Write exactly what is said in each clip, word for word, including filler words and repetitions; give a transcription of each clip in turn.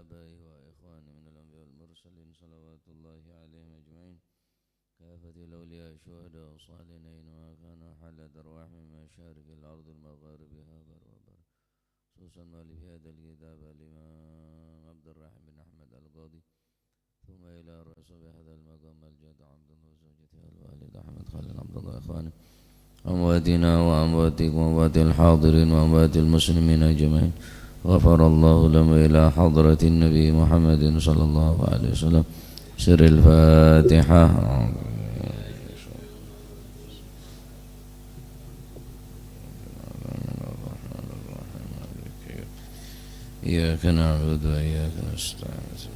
آبائه وإخوانه من الأنبياء والمرسلين صلوات الله عليهم أجمعين، كافة الأولياء الشهداء الصالحين أينما كانوا، حلت أرواحهم من مشارق الأرض لمغاربها بر وبحر، خصوصا مؤلف هذا الكتاب الإمام عبد الرحيم بن أحمد القاضي، ثم إلى رسول هذا المقام الجد عبد الله وزوجته الوالد أحمد خليل عبد الله وإخوانه، أمواتنا وأمواتكم وأموات الحاضرين وأموات المسلمين أجمعين. غفر الله لهم وإلى حضرة النبي محمد صلى الله عليه وسلم. سر الفاتحة. إياك نعبد وإياك نستعين.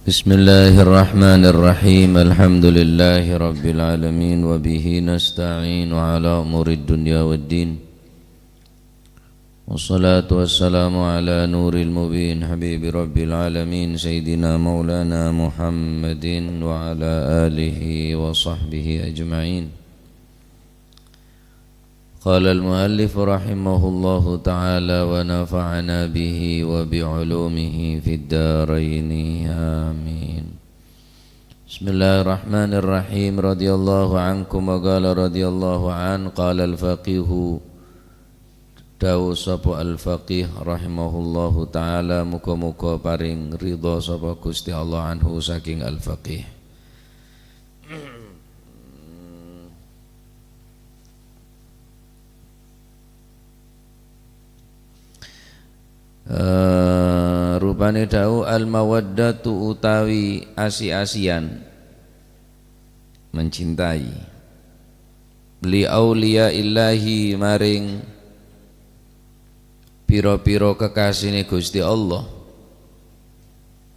بسم الله الرحمن الرحيم. الحمد لله رب العالمين، وبه نستعين على أمور الدنيا والدين. والصلاة والسلام على نور المبين، حبيب رب العالمين، سيدنا مولانا محمد وعلى آله وصحبه أجمعين. قال المؤلف رحمه الله تعالى ونفعنا به وبعلومه في الدارين، آمين. بسم الله الرحمن الرحيم. رضي الله عنكم وقال رضي الله عنه، قال الفقيه. Dhâbu sapa Al-Faqih rahimahullahu ta'ala, muga-muga paring ridha sapa Gusti Allah anhu saking Al-Faqih. Eh, rupane dhâbu al-mawaddatu utawi asi-asian, mencintai, li auliya illahi, maring pira-pira kekasine Gusti Allah,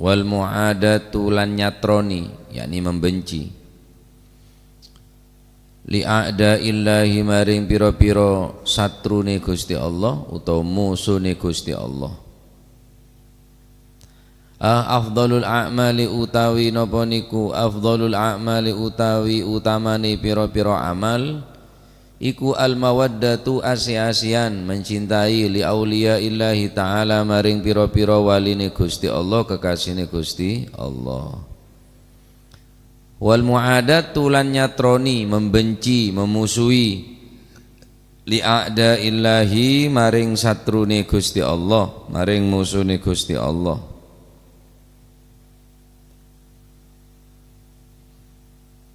wal muadatu lan nyatroni, yakni membenci, li a'da illahi, maring pira-pira satrune Gusti Allah utawa musune Gusti Allah. Ah, afdhalul a'mali utawi napa niku, afdhalul a'mali utawi utamane pira-pira amal, iku al-mawaddatu, asi-asian, mencintai, li auliya illahi ta'ala, maring pira-pira waline Gusti Allah, kekasine Gusti Allah. Wal mu'adatu, lan nyatroni, membenci, memusuhi, li a'da illahi, maring satrune Gusti Allah, maring musune Gusti Allah.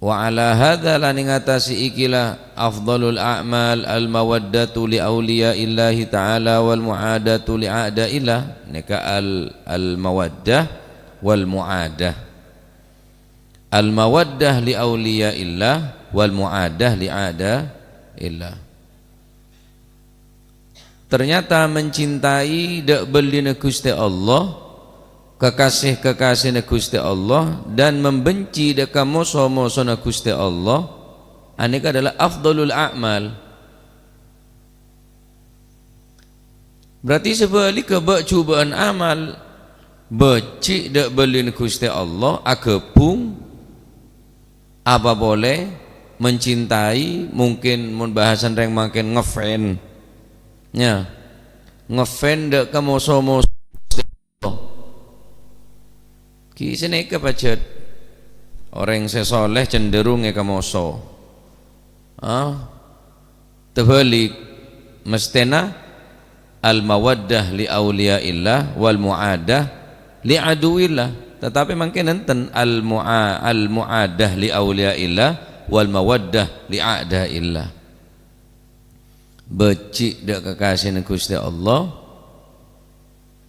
Wa ala hadza, lan ing atase ikilah, afdhalul a'mal al mawaddatu li auliya illahi ta'ala wal mu'adatu li a'da illah. Neka al, al mawaddah wal mu'adah. Al-mawaddah li auliya illah wal mu'adah li a'da illah. Ternyata mencintai dha' bellina Guste Allah, kekasih-kekasihna Guste Allah, dan membenci dha' ka moso-mosona Guste Allah, aneka adalah afdhalul a'mal. Berarti sebalikka, bâ'-jubâ'ân amal, becce' dha' bellina Guste Allah, agabung, apa polè, mencintai, mungkin mon bahasan rèng mangkèn ngefan. Ya. Ngefan dha' ka moso-moso. Ghi sanèka pajhât. Orèng sè soleh cenderung è ka moso. Ah, terbalik. Mestèna al-mawaddah li auliyaillah wal mu'adah li aduwillah. Tetapi mangkèn enten al-mu'a-, al-mu'adah li auliyaillah wal mawaddah li a'daillah. Becce' dha' kekasèna Guste Allah,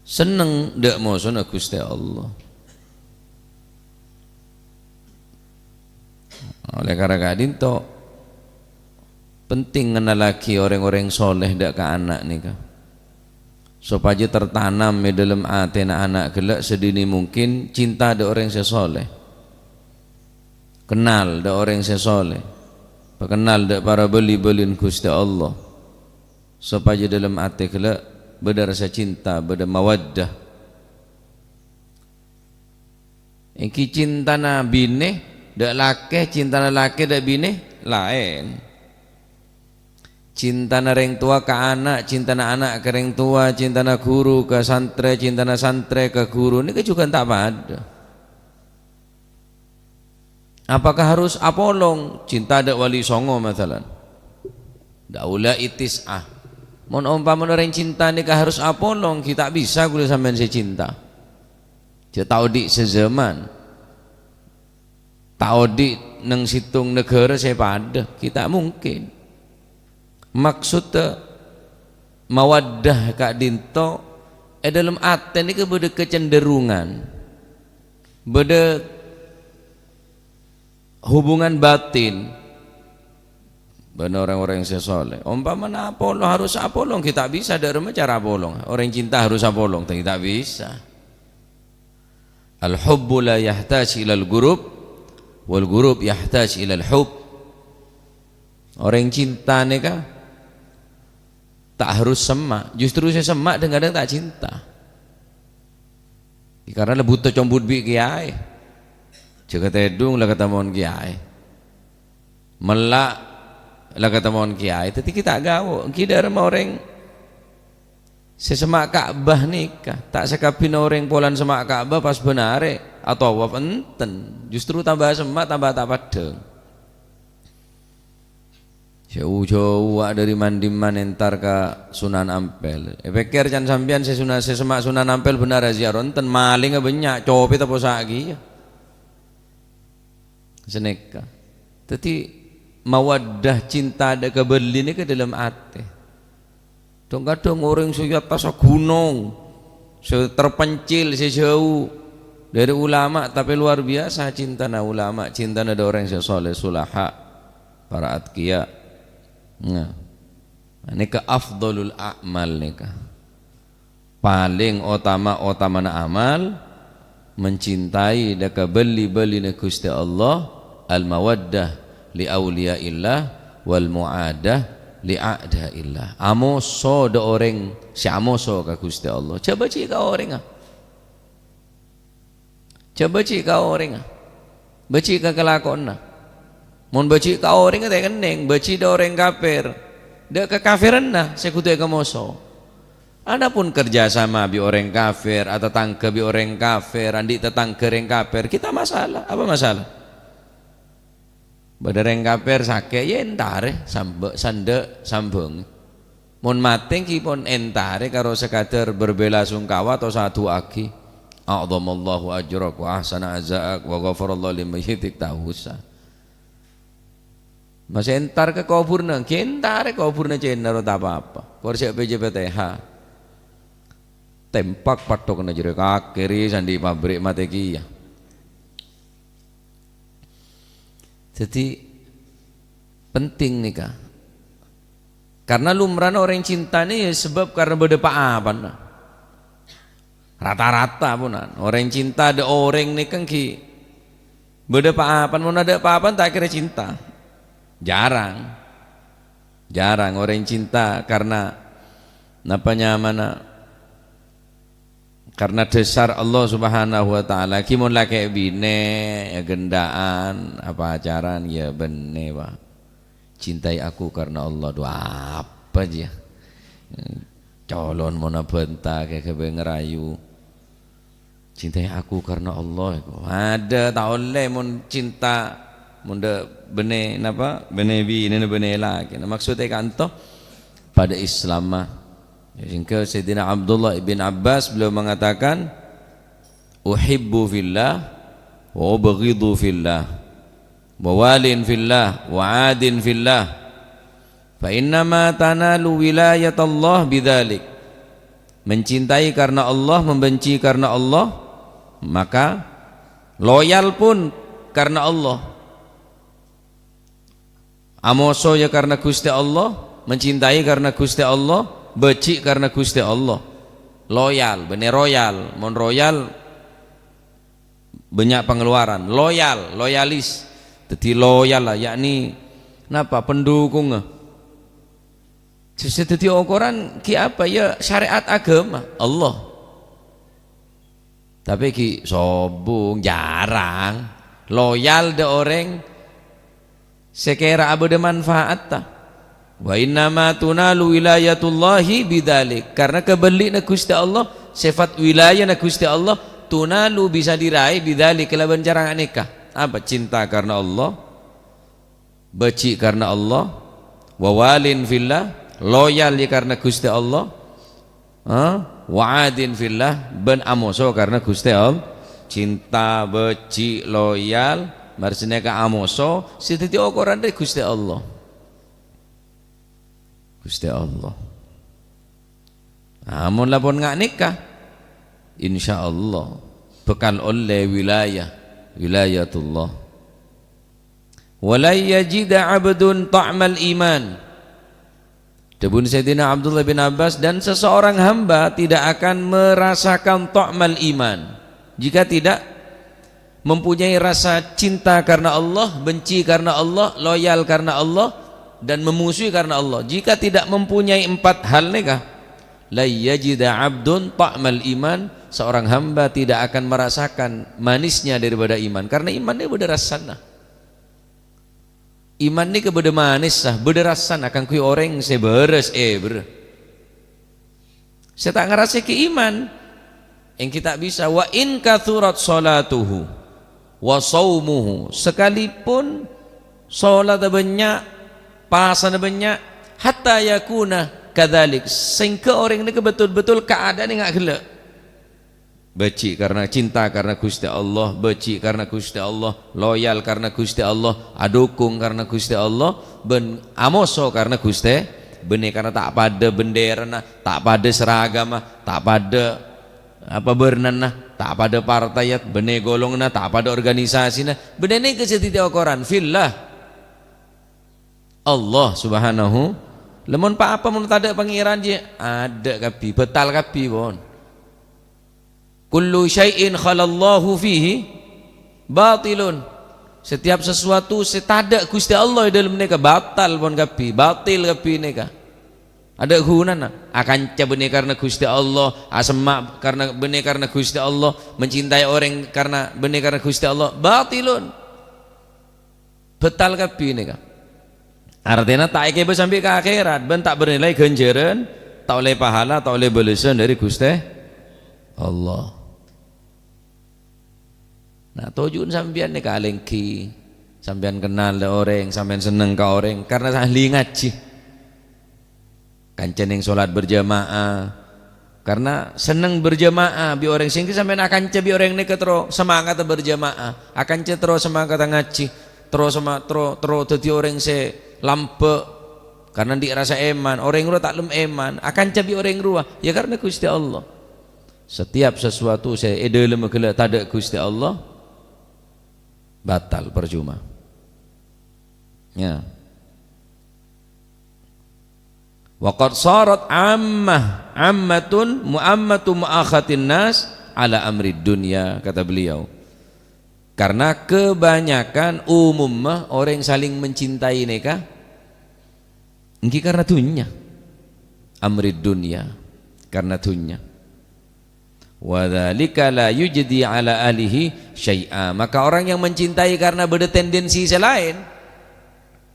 senneng dha' mosona Guste Allah. Oleh karana ka'dinto, penting ngennallaghi orèng-orèng soleh dha' ka ana' nèka, sopajâ tertanam è dâlem atèna ana' ghellâ' sedini mungkin cinta dha' orèng sè soleh. Kennal dha' orèng sè soleh. Pakennal dha' para bâli-bâlina Guste Allah. Sopajâ dâlem atè ghellâ' bâdâ rassa cinta, bâdâ mawaddah. Èngghi cintana binè Dâ' lakè, cintana lakè dâ' binè laèn. Cintana rèng towa ka ana', cintana ana' ka rèng towa, cintana ghuru ka santrè, cintana santrè ka ghuru, nèka jhughân ta' padâ. Apakah harus apolong cinta dâ' Wali Songo, masalan? Dâ' ula itis, ah. Mon ompamana orèng cinta nèka harus apolong, ghi' ta' bisa ghulâ sampèyan sè cinta. Jhâ' ta' odi' sè zaman. Ta' odi' neng sèttong naghârâ sè padâ, ghi' ta' mungkin. Maksodda mawaddah ka'dinto è dâlem atè nèka bâdâ kecenderungan, bâdâ hubungan batin bân rèng-orèng sè soleh. Ompamana apolong, harus apolong, ghi' ta' bisa, dâ' remma cara apolong. Orèng cinta harus apolong, ghi' ta' bisa. Al-hubbu la yahtaj ilal ghurub, wal ghurub yahtaj ilal hub. Orèng cinta nèka ta' harus semma', justru sè semma' dhâng-kadhâng ta' cinta. Karna la bhuto combut bi' kèyaè. Jhâ' katèdhung la katemmowan kèyaè. Mella' la katemmowan kèyaè. Dhâddhi ghi' ta' ghawo. Ènggi dâ' remma orèng sè semma' Ka'bah nèka, ta' sakabbhina orèng polana semma' Ka'bah pas bân arè atawaf, enten. Justru tamba semma', tamba ta' peddhâng. Jhâu-jhâu dâri man-dimman entar ka Sunan Ampel. Èpèkkèr can sampèyan sè suna-, sè semma' Sunan Ampel bân arè ziarah, enten, malèngnga bânnya', copètta possa' kèya. Sanèka. Dhâddhi, mawaddah cinta dâ' kabâli nèka dâlem atè. Dhâng-kadhâng orèng sè è attassa ghunong, sè terpencil, sè jhâu dâri ulama, tapè luar biasa cintana ulama, cintana dâ' orèng sè soleh, sulaha, para atqiya. Nah, nèka afdhalul a'mal nèka. Palèng otama-otamana amal, mencintai dâ' kabâli-bâlina Ghustè Allah, al-mawaddah li auliyaillah wal mu'adah li a'daillah. Amoso dâ' orèng sè amoso ka Ghustè Allah. Jhâ' bâji' ka orèngnga. Jhâ' bâji' ka orèngnga. Bâji' ka kalakowanna. Mon bâji' ka orèngnga ta' kennèng, bâji' dâ' orèng kafir. Dâ' kakafèranna sè kodhu èkamoso. Adapun kerja sama bi' orèng kafir, atatangghâ bi' orèng kafir, andi' tatangghâ rèng kafir, ghi' ta' masalah. Apa masalah? Bâdâ rèng kafir sakè', ya entarè, sambâ-, sandâ', sambhâng. Mon matè ghi' pon entarè karo sakadâr berbela sungkawa atau sadu'aaghi. A'dhamallahu ajrak wa ahsana aza'ak wa ghafarallahu limayyitik, ta' osa. Masè entar ka koburna, ghi' entarè koburna cèna ro ta' pa-apa. Kor sè P J P T H. Tempak pathokna jârèya kakèrè sandi' pabrik matè kèya. Dhâddhi, penting nèka. Karna lumrana orèng cinta nè ya sebab karna bâdâ pa-apana. Rata-rata ponan. Orèng cinta dâ' orèng nèka ènggi bâdâ pa-apana. Mon tadâ' pa-apana, ta' kèra cinta. Jarang. Jarang orèng cinta karna napa nyamana? Karna dhâsar Allah Subhanahu wa Ta'ala. Ghi mon lakè binè, ya ghândhâ'ân, apacaran, ya bânnè, Pak. "Cintai aku karena Allah." Dhu, apa jiyâ? Colon monna bânta, kè-, kè bâi ngarayu. "Cintai aku karena Allah," iku. Adâ, ta' ollè mon cinta, mon dâ' bânnè napa? Bânnè binèna bânnè lakèna. Maksudnya kanto padâ Islamma. Ya, sehingga Sayyidina Abdullah ibn Abbas, beliau mengatakan, "Uhibbu fillah, wa ubghidu fillah, wa walin fillah, wa adin fillah. Fa innama tanalu wilayatallah bidzalik." Mencintai karena Allah, membenci karena Allah, maka loyal pun karena Allah. Amoso ya karena Ghustè Allah, mencintai karena Ghustè Allah, bâji' karena Ghustè Allah. Loyal, bânnè royal. Mon royal, bânnya' pengeluaran. Loyal, loyalis. Dhâddhi loyal la, yakni napa? Pendukungnga. Sè dhâddhi okoran ghi apa? Ya syariat agama Allah. Tapè ghi' sobung, jarang. Loyal dâ' orèng sè kèra abâdâ manfaatta. "Wa innama tunalu wilayatullahi bidzalik." Karna kabâlli'na Ghustè Allah, sèfat wilayana Ghustè Allah, tunalu, bisa diraih, bidzalik, kalabân cara nganèka. Apa? Cinta karna Allah, bâji' karna Allah, wa walin fillah, loyal ya karna Ghustè Allah, ha? Wa adin fillah, bân amoso karna Ghustè Allah. Cinta, bâji', loyal, marè sanèka amoso, sè dhâddhi okoran rè Ghustè Allah. Ghustè Allah. Amon la pon nganèka, insyaallah bhâkal ollè wilayah, wilayatullah. "Wa la yajida 'abdun ta'mal iman." Dhâbuna Sayyidina Abdullah bin Abbas, "Dan seseorang hamba tidak akan merasakan ta'mal iman jika tidak mempunyai rasa cinta karena Allah, benci karena Allah, loyal karena Allah, dan memusuhi karena Allah." Jika tidak mempunyai empat hal nèka, "La yajida 'abdun ta'mal iman," seorang hamba tidak akan merasakan manisnya daripada iman. Karena iman nèka bâdâ rassana. Iman nèka bâdâ manessa, bâdâ rassana kaangghuy orèng sè bârâs èbârâ. Sè ta' ngarassaaghi iman, ènggi ta' bisa. "Wa in kathurat sholatuhu wa shaumuhu," sakalipun sholatta bânnya', pasana bânnya', "hatta yakuna kadzalik," sehingga orèng nèka betul-betul kaadaan nga' ghellâ'. Bâji' karna cinta karna Ghustè Allah, bâji' karna Ghustè Allah, loyal karna Ghustè Allah, adhukung karna Ghustè Allah, bân amoso karna Ghustè, bânnè karna ta' padâ bendèrana, ta' padâ saragamma, ta' padâ apa bârnana, ta' padâ partaiya, bânnè golonganna, ta' padâ organisasina, bânnè nèka sè dhâddhi okoran, fillah. Allah Subhanahu, lamon pa-apa mon tadâ' Pangèran, jiyâ adâ' kabbhi, bâtal kabbhi, pon. "Kullu syai'in khalallahu fihi batilun." Setiap sesuatu sè tadâ' Ghustè Allah è dâlem nèka, bâtal pon kabbhi, batil kabbhi nèka. Adâ' ghunana. Akanca bânnè karna Ghustè Allah, asemma' karna, bânnè karna Ghustè Allah, mencintai orèng karna, bânnè karna Ghustè Allah, batilun. Bâtal kabbhi nèka. Artèna ta' èkèbâ sambi ka akhèrat, bân ta' bernilai ghânjhârân, ta' ollè pahala, ta' ollè bâlessan dâri Ghustè Allah. Nah, toju'na sampèyan nèka alèngghi, sampèyan kennal dâ' orèng, sampèyan senneng ka orèng, karna ahli ngajhi. Kanca neng sholat berjamaah. Karna senneng berjamaah bi' orèng, sehingga sampèyan akanca bi' orèng nèka terro semangat berjamaah, akanca terro semangat ngajhi, terro sema-, terro, terro dhâddhi orèng sè lambâ'. Karna andi' rasa èman, orèng rowa ta' lem èman, akanca bi' orèng rowa, ya karna Ghustè Allah. Setiap sesuatu sè è dâlemma ghellâ' tadâ' Ghustè Allah, bâtal, percuma. Ya. "Wa qad sharat ammah, ammatun, mu'ammatu mu'akhatin nas ala amrid dunya," kata beliau. Karena kebanyakan, umumma, orèng saling mencintai nèka ènggi karna dhunnya. Amrid dunya, karna dhunnya. "Wa dzalika la yujdi ala ahlihi syai'a." Maka orang yang mencintai karena bâdâ tendensi sè laèn,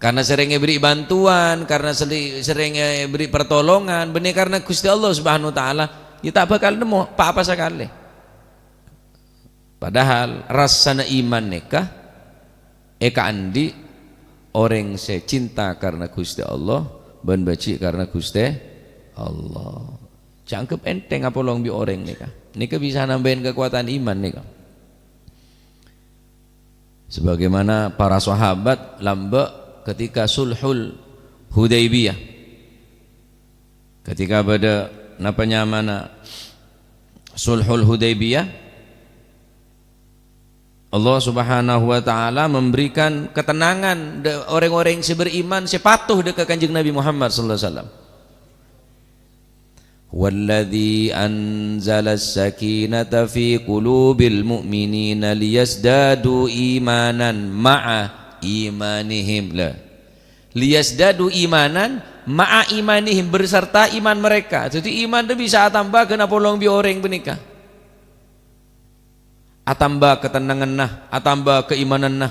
karena sering èbherri' bantuan, karena seli-, sering èbherri' pertolongan, bânnè karena Ghustè Allah Subhanahu wa Ta'ala, ya ta' bhâkal nemmo pa-apa sakalè. Padahal rassana iman nèka èkaandi' orèng sè cinta karna Ghustè Allah bân bâji' karna Ghustè Allah. Jhâ' anggep ènthèng apolong bi' orèng nèka. Nèka bisa nambâi kakowadhân iman nèka. Sebagaimana para sahabat lambâ' ketika Sulhul Hudaibiyah. Ketika bâdâ, napa nyamana, Sulhul Hudaibiyah, Allah Subhanahu wa Ta'ala memberikan ketenangan dâ-, orèng-orèng sè beriman, sè patuh dâ' ka Kanjeng Nabi Muhammad sallallahu alaihi wasallam. "Huwallazi anzalas sakinata fi qulubil mu'minina liyazdadu imanan ma'a imanihim." Lah. "Liyazdadu imanan ma'a imanihim," berserta iman mereka. Jadi, iman itu bisa atamba ghân apolong bi' orèng panèka. atamba katennanganna, atamba kaimananna,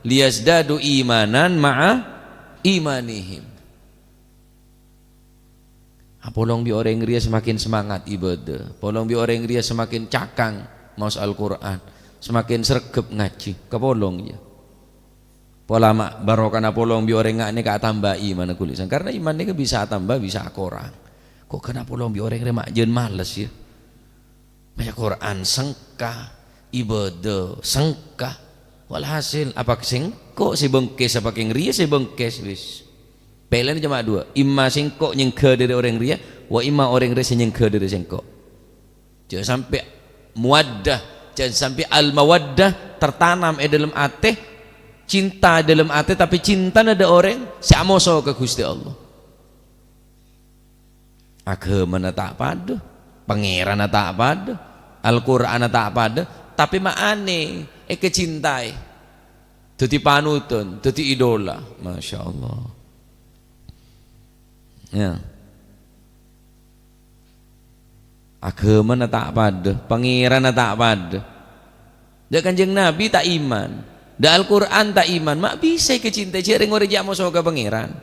"liyazdadu imanan ma'a imanihim." Apolong bi' orèng rèya semakin semangat ibadah, polong bi' orèng rèya semakin cakang maos Al-Qur'an, semakin sregep ngajhi, kapolong, ya. Pola ma' barokana polong bi' orèng nga' nèka atamba imanna ghuli sang-, karena iman nèka bisa atamba, bisa akorang. Kok kèng polong bi' orèng rè ma' jân males, ya? Maca Qur'an sengka, ibadah sengka. Walhasil, apa sèngko' sè bengkes, apa kèng rèya sè bengkes, wis. Pèlèna coma duwâ', imma sèngko' nyèngghâ dâri orèng rèya, wa imma orèng rèya sè nyèngghâ dâri sèngko'. Jhâ' sampè' muwaddah, jhâ' sampè' al-mawaddah tertanam è dâlem atè, cinta è dâlem atè, tapè cintana dâ' orèng sè amoso ka Ghustè Allah. Aghâmana ta' padâ, Pangèranna ta' padâ, Al-Qur'anna ta' padâ, tapè ma' anè èkacintaè. Dhâddhi panutan, dhâddhi idola. Masya Allah. Ya. Aghâmana ta' padâ, Pangèranna ta' padâ. Dâ' Kanjeng Nabi ta' iman, dâ' Al-Qur'an ta' iman, ma' bisa èkacintaè jhâ' rèng-orèng jhâ' amoso ka Pangèran.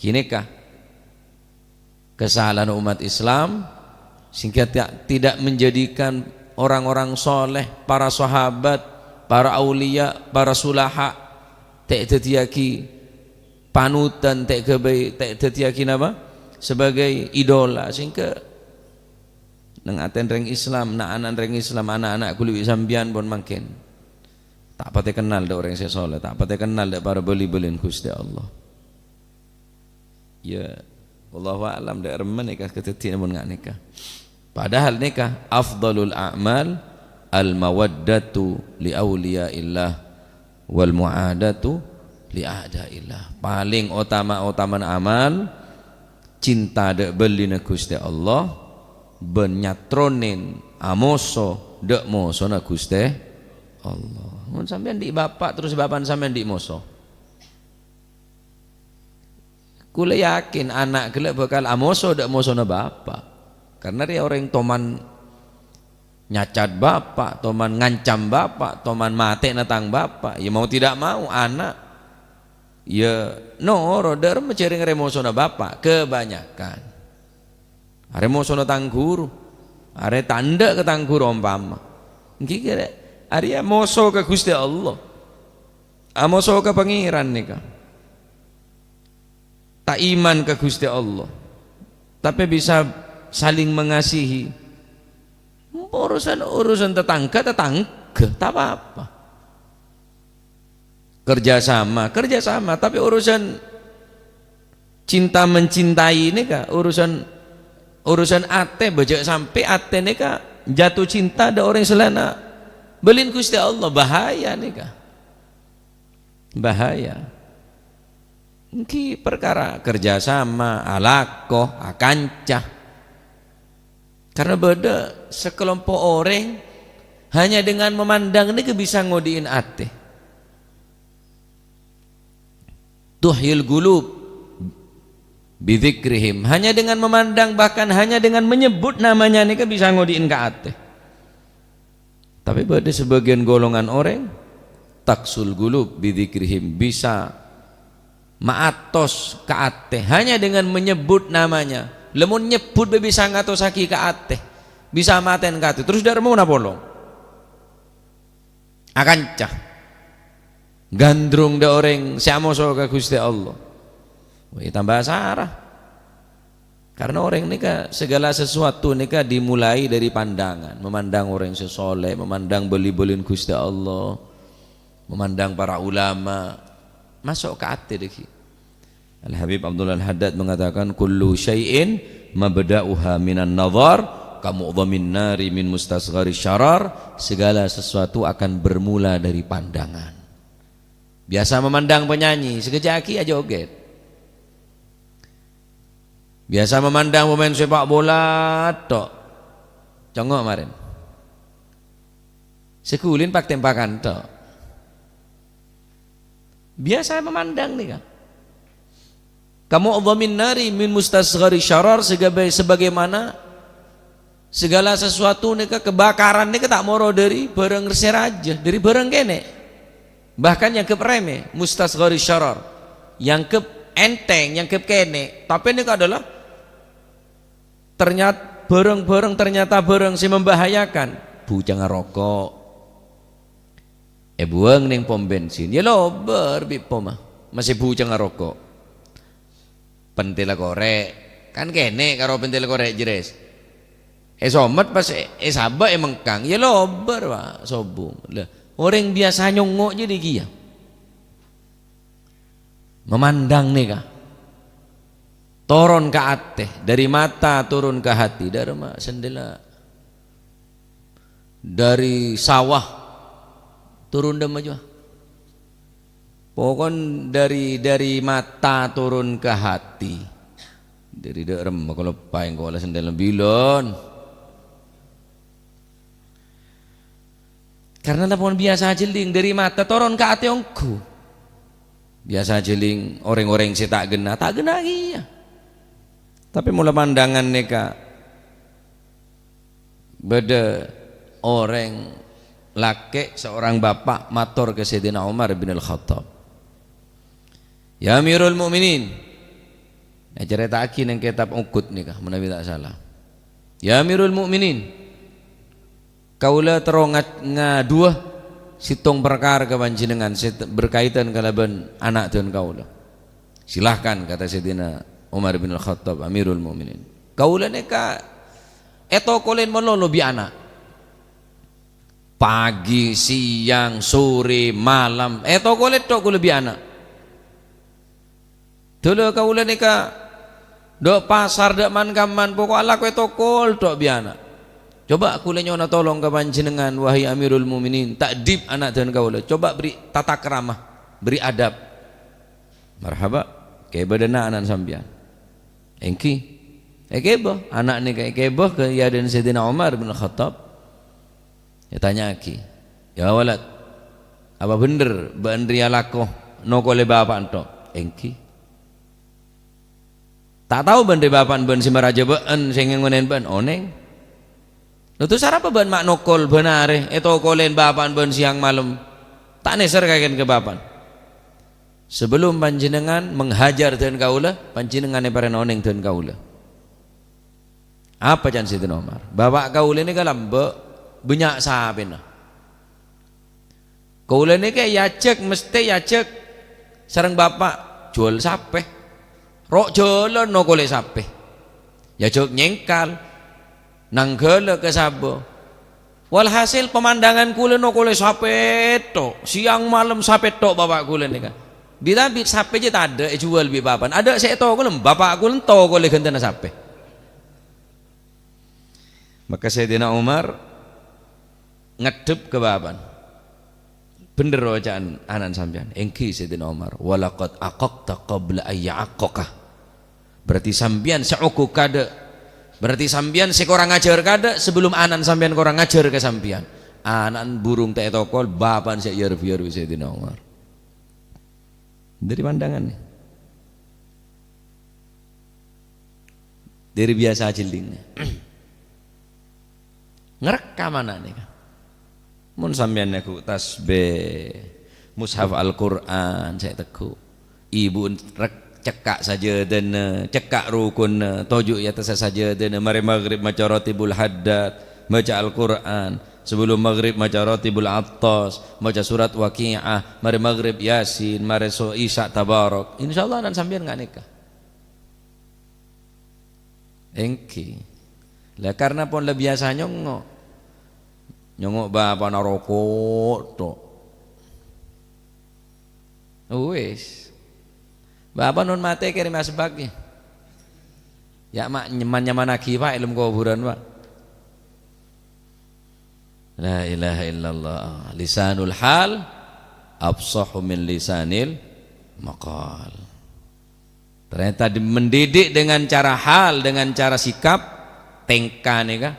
Ghânèka kasalahan umat Islam, sehingga ti-, tidak menjadikan orang-orang soleh, para sahabat, para aulia, para sulaha, ta' èdhâddhiyâghi panutan, ta' èghâbây, ta' èdhâddhiyâghi napa? Sebagai idola, sehingga neng atèn rèng Islam, na'-ana' rèng Islam, ana'-ana' ghuli bi' sampèyan pon mangkèn ta' patè kennal dâ' orèng sè soleh, ta' patè kennal dâ' para bâli-bâlina Ghustè Allah. Ya, wallahu a'lam, dâ' remma nèka kadhâddhiyâna mon nga' nèka. Padahal nèka afdhalul a'mal al-mawaddatu li auliya'illah wal mu'adatu li a'da'illah. Palèng otama-otamana amal, cinta dâ' bâlina Ghustè Allah, bân nyatronè amoso dâ' mosona Ghustè Allah. Mon sampèyan andi' bapa', terros bapa'na sampèyan andi' moso. Kaulâ yakin ana' ghellâ' bhâkal amoso dâ' mosona bapa'. Karna rèya orèng toman nyacat bapa', toman ngancam bapa', toman matè'ana tang bapa'. Ya mau tidak mau, ana', ya, noro' dâ' remma jhâ' rèng arèya mosona bapa', kebanyakan. Arèya mosona tang ghuru, arèya ta' endâ' ka tang ghuru ompama. Ènggi kèra arèya moso ka Ghustè Allah. Amoso ka Pangèran nèka. Ta' iman ka Ghustè Allah. Tapè bisa saling mengasihi. Urusan, urusan tetangga, tetangga, ta' apa-apa. Kerja sama, kerja sama, tapè urusan cinta mencintai nèka, urusan, urusan atè, bâjâ sampè' atè nèka jatuh cinta dâ' orèng sè laènna bâlina Ghustè Allah, bahaya nèka. Bahaya. Ènggi parkara kerja sama, alako, akanca. Karna bâdâ sakalompo' orèng hanya dengan memandang nèka bisa ngodhi'in atè. Tuhyil qulub bidzikrihim. Hanya dengan memandang, bahkan hanya dengan menyebut namanya nèka bisa ngodhi'in ka atè. Tapè bâdâ sabâgiyân golongan orèng, taksul qulub bidzikrihim, bisa maatos ka atè hanya dengan menyebut namanya. Lamon nyebbhut bhâi bisa ngatossaghi ka atè, bisa matè'an ka atè, terros dâ' remma'na polong. Akanca. Gandrung dâ' orèng sè amoso ka Ghustè Allah. Wè, tamba sara. Karna orèng nèka, segala sesuatu nèka dimulai dari pandangan. Memandang orèng sè soleh, memandang bâli-bâlina Ghustè Allah, memandang para ulama, maso' ka atè dâggi'. Al-Habib Abdullah Al-Haddad mengatakan, "Kullu syai'in mabda'uha minan nazar, kamu'dhamin nari min mustasghari syarar." Segala sesuatu akan bermula dari pandangan. Biasa memandang penyanyi, sakejjhâ' aghi' ajoget. Biasa memandang pemain sepak bola tok. Congo' marèn. Sè ghulina pak-tempakan tok. Biasa memandang nèka. Kamu'dhamin nari min mustasghari syarar, sebagai-, sebagaimana Segala sesuatu nèka, kebakaran nèka ta' moro dhâri bhârâng sè rajâ, dhâri bhârâng kènè'. Bahkan èangghep remeh, mustasghari syarar. Èangghep enteng, èangghep kènè'. Tapè nèka adalah ternyat-, bhârâng-bhârâng ternyata bhârâng sè membahayakan. Bhucangnga roko'. Èbuwâng neng pom bensin, iyâ lobâr bi' pomma, masè bhucangnga roko'. Pentèlla korè', kan kènè' karo pentèlla korè' jerres. Èsomet pas è-, èsabâ' èmengkang, iyâ lobâr, Pak, sobung. Lah, orèng biyasa nyongngo' jârèya kèya. Memandang nèka. Toron ka atè, dhâri mata turun ka hati, dhâremma sandella. Dhâri sawah turun dhâmma jâ. Pokon dhâri, dhâri mata turun ka hati. Dhâri dhâremma kaloppaèng kola sandella bilân. Karna la pon biyasa ajhelling, dhâri mata toron ka atè ongghu. Biyasa ajhelling orèng-orèng sè ta' ghenna, ta' ghenna kèya. Tapè mola pandangan nèka bâdâ orèng lakè', seorang bapa' mator ka Sayyidina Umar bin Al-Khattab. "Ya Amirul Mukminin," ècarèta'aghi neng kètab Uhud nèka, manabi ta' sala. "Ya Amirul Mukminin, kaulâ terro nga-, ngadhuwâ sèttong parkara ka panjhennengngan sè te-, berkaitan kalabân ana' dân kaulâ." "Silahkan," kata Sayyidina Umar bin Al-Khattab, "Amirul Mukminin. Kaulâ nèka ètokolè malolo bi' ana'. Pagi, siang, sore, malam, ètokolè tok kaulâ bi' ana'. Dâlâ kaulâ nèka dâ' pasar, dâ' man-kamman, pokok alako ètokol tok bi' ana'. Coba kaulâ nyo'ona tolong ka panjhennengngan, wahai Amirul Mukminin, ta'dib ana' dân kaulâ. Coba beri tata krama, beri adab." "Marhaba, kèbâ dâ' na'-ana'na sampèyan." "Èngghi." Èkèbâ, ana' nèka èkèbâ ka è adâ'na Sayyidina Umar bin Khattab. Ètanya'aghi, "Ya walad, apa bhendher bâ'na rèya lako nokolè bapa'na tok?" "Èngghi." "Ta' tao bâ'na rè bapa'na bâ'na sè marajâ bâ'na, sè ngonè'è bâ'na?" "Onèng." "Lha terros arapa bâ'na ma' nokol bân arè, ètokolè bapa'na bâ'na siang malem? Ta' nèser kakèn ka bapa'na." "Sabellunna panjhennengngan menghajar dân kaulâ, panjhennengngan èparèngana onèng dân kaulâ." "Apa?" ca'na Sayyidina Umar. "Bapa' kaulâ nèka lambâ', bânnya' sapèna. Kaulâ nèka èajhâk, mestè èajhâk sareng bapa' jhuwâl sapè. Ro' jhâlân nokolè sapè. Èajhâk nyèngkal, nangghâlâ ka sabâ. Walhasil, pamandhangan kaulâ nokolè sapè tok, siang malem sapè tok bapa' kaulâ nèka. Bi-, tapè sapè jâ tadâ' èjhuwâl bi' bapa'na. Adâ' sè ètokolè, bapa' kaulâ ètokolè ghântèna sapè." Maka Sayyidina Umar ngaddhep ka bapa'na. "Bhendher oca'na ana'na sampèyan?" "Èngghi, Sayyidina Umar." "Walaqad aqaqta qabla an ya'aqqaka." Berarti sampèyan sè okok kadâ'. Berarti sampèyan sè korang ajhâr kadâ' sabellunna ana'na sampèyan korang ajhâr ka sampèyan. Ana'na burung ta' ètokol, bapa'na sè èyarep-yarep Sayyidina Umar. Dhâri pandangan. Dhâri biyasa ajhelling. Ngarekkam ana' nèka. Mon sampèyan neggu' tasbih, mushaf Al-Qur'an sè èteggu', ibu'na rek-, cekka' sajâdâna, cekka' rukunna, toju' è attassa sajâdâna, marè maghrib maca Ratibul Haddad, maca Al-Qur'an, sabellunna maghrib maca Ratibul Attas, maca surat Waqi'ah, marè maghrib Yasin, marè so-, Isya Tabarak. Insyaallah ana'na sampèyan nga' nèka. Èngghi. Lah, karna pon la biyasa nyongngo'. Nyongngo' bapa'na roko' tok. Wis. Bapa' non matè kèrèm asbak, yâ. Yâ, ma' nyaman-nyamannaghi, Pak, è dâlem kobhurân, Pak. La ilaha illallah. Lisanul hal afsahu min lisanil maqal. Ternyata di-, mendidik dengan cara hal, dengan cara sikap, tèngka nèka,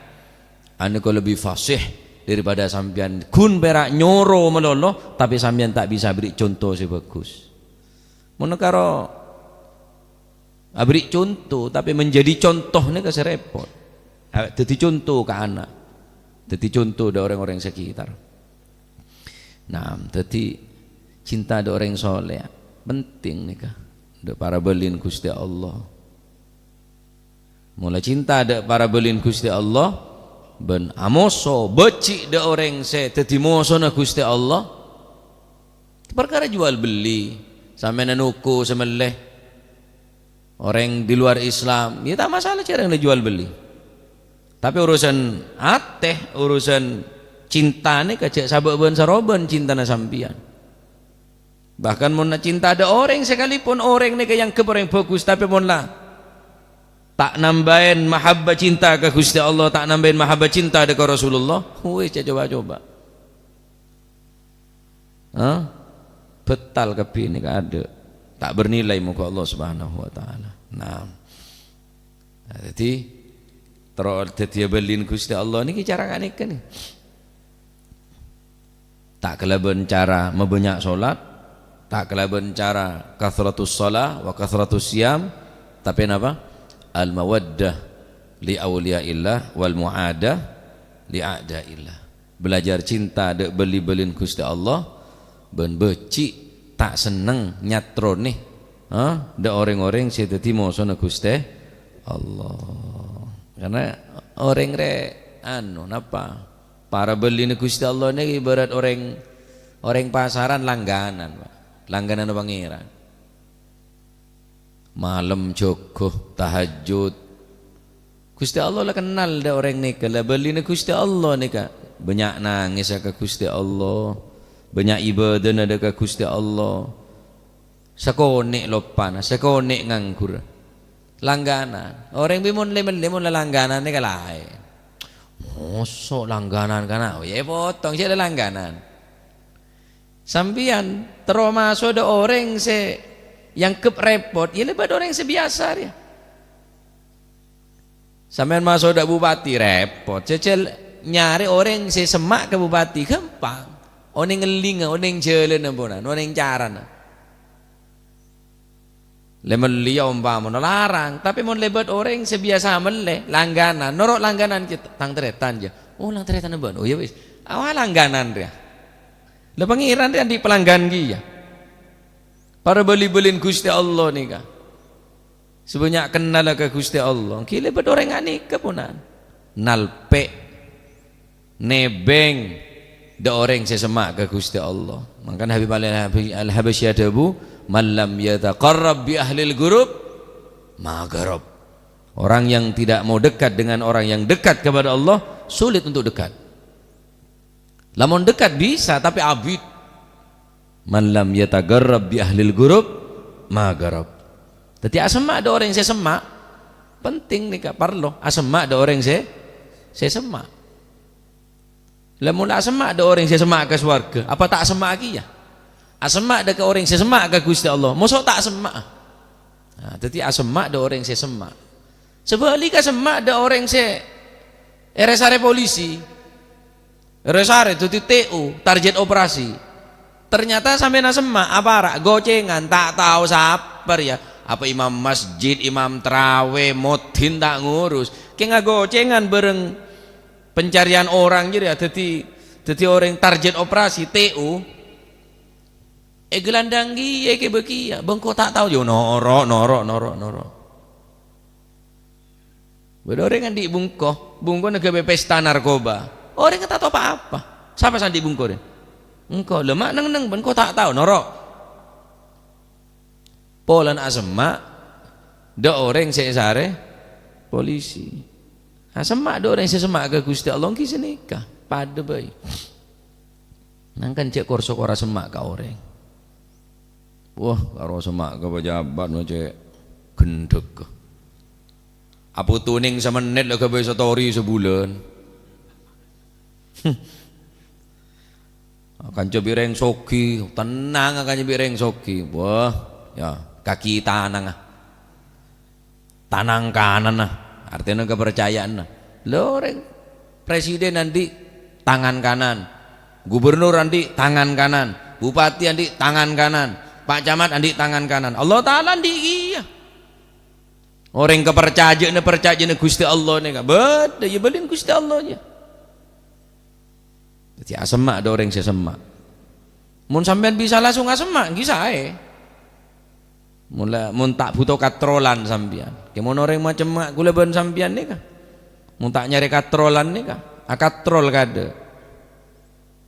anu kok lebbi fasih daripada sampèyan ghun pèra' nyoro malolo, tapè sampèyan ta' bisa beri conto sè bagus. Mon karo abri conto, tapè menjadi conto nèka sè repot. Dhâddhi conto ka ana', dhâddhi conto dâ' rèng-orèng sekitar. Nah, dhâddhi cinta dâ' orèng soleh penting nèka, dâ' para bâlina Ghustè Allah. Mola cinta dâ' para bâlina Ghustè Allah, bân amoso, bâji' dâ' orèng sè dhâddhi mosona Ghustè Allah. Parkara jual beli, sampèyan noko sè mellè, orèng di luar Islam, ya ta' masalah jhâ' rèng la jual beli. Tapè urusan atè, urusan cinta nèka jhâ' sabâ' bân-sarobân cintana sampèyan. Bahkan mon cinta dâ' orèng sakalèpon, orèng nèka èangghep orèng bhâghus, tapè mon la ta' nambâi mahabbah cinta ka Ghustè Allah, ta' nambâi mahabbah cinta dâ' ka Rasulullah, wis, jhâ' coba-coba. Hah? Bhâtal kabbhi nèka adâ'. Ta' bernilai moghâ Allah Subhanahu wa Ta'ala. Nah. Nah, dhâddhi, terro dhâddhiyâ bâlina Ghustè Allah nèka cara ka'nèka nè. Ta' kalabân cara mabânnya' solat, ta' kalabân cara kathratus shalah wa kathratus shiyam, tapè napa? Al-mawaddah li auliyaillah wal mu'adah li a'daillah. Belajar cinta dâ' bâli-bâlina Ghustè Allah, bân bâji' ta' senneng nyatronè, ha, dâ' orèng-orèng sè dhâddhi mosona Ghustè Allah. Karna orèng rè, anu, napa? Para bâlina Ghustè Allah nèka ibarat orèng, orèng pasaran langganan, Pak. Langgananna Pangèran. Malem jâgâ, tahajjud. Ghustè Allah la kennal dâ' orèng nèka, la bâlina Ghustè Allah nèka. Bânnya' nangèssa ka Ghustè Allah, bânnya' ibâdâna dâ' ka Ghustè Allah. Sakonè' loppana, sakonè' nganggur. Langganan. Orèng bi' mon lè-mellè mon la langganan nèka laèn. Moso' langganan kana', ya èpotong sè la langganan. Sampèyan terro maso' dâ' orèng sè èangghep rèpot, ya lèbât orèng sè biyasa rèya. Sampèyan maso' dâ' bupati, rèpot. Jhâjhâl nyarè orèng sè semma' ka bupati, ghâmpang. Onèng ngèllèngnga, onèng jhâlânna ponan, onèng carana. Lè-mellèya ompamana larang, tapè mon lèbât orèng sè biyasa mellè, langganan, noro' langganan kèya, "Tang tarètan, jâ." "Oh, lang tarètanna bâ'na." "Oh, ya wis." Awa langganan rèya. La Pangèran rèya andi' pelanggan kèya. Para bâli-bâlina Ghustè Allah nèka. Sè bânnya' kennalla ka Ghustè Allah. Ghi' lèbât orèng ghânèka ponan. Nalpè'. Nèbeng dâ' orèng sè semma' ka Ghustè Allah. Mangkana Habib Ali Al-Habi-, Al-Habasyi adhâbu, "Man lam yataqarrab bi ahlil ghurub, ma qarab." Orang yang tidak mau dekat dengan orang yang dekat kepada Allah, sulit untuk dekat. Lamon dekat bisa, tapi abit. "Man lam yataqarrab bi ahlil ghurub, ma qarab." Dhâddhi asemma' dâ' orèng sè semma', penting nèka, parlo asemma' dâ' orèng sè, sè semma'. Lamon asemma' dâ' orèng sè semma' ka sowarghâ, apa ta' semma'a kèya? Asemma' dâ' ka orèng sè semma' ka Ghustè Allah, moso' ta' semma'a? Nah, dhâddhi asemma' dâ' orèng sè semma'. Sabhâligghâ asemma' dâ' orèng sè èrè-sarè polisi. Èrè-sarè dhâddhi T O, target operasi. Ternyata sampèyan asemma', apara', gocèngan, ta' tao sapa rèya. Apa imam masjid, imam trawè, muadzin ta' ngurus. Kèng agocèngan bhâreng pencarian orang jârèya, dhâddhi, dhâddhi orèng target operasi, T O. Ègelandhâng kèya, èkèbâ kèya. Bâ engko' ta' tao, yo noro', noro', noro', noro'. Bâdâ orèng andi' bungko, bungkona ghâbây pesta narkoba. Orèng ta' tao pa-apa. Sapa sè andi' bungko rè? Engko'. Lha, ma' neng-neng, bâ engko' ta' tao, noro'. Polana asemma' dâ' orèng sè èsarè polisi. Asemma' dâ' orèng sè semma' ka Ghustè Allah, ènggi sanèka. Padâ bhâi. Nangkan cè' kor-sokor asemma' ka orèng. Wah, karo semma' ka pejabat, no, cè' ghendhek. Apa tuning samennit la ghâbây story sabulân. Kanca bi' rèng sogi, tenang kanca bi' rèng sogi. Wah, ya, kaki tanang, ah. Tanang kananna, artèna kaparcayaanna. Lho, rèng presiden andi' tangan kanan, gubernur andi' tangan kanan, bupati andi' tangan kanan, Pak Camat andi' tangan kanan. Allah Ta'ala andi' kèya. Orèng kaparcajâ'âna, parcajâ'âna Ghustè Allah nèka, bâdâ, iyâ bâlin Ghustè Allah, iyâ. Dhâddhi asemma' dâ' orèng sè semma'. Mon sampèyan bisa langsung asemma', ènggi saè. Mon la, mon ta' bhuto katrollan sampèyan. Kè mon orèng macemma' kaulâ bân sampèyan nèka. Mon ta' nyarè katrollan nèka, akatrol kadâ'.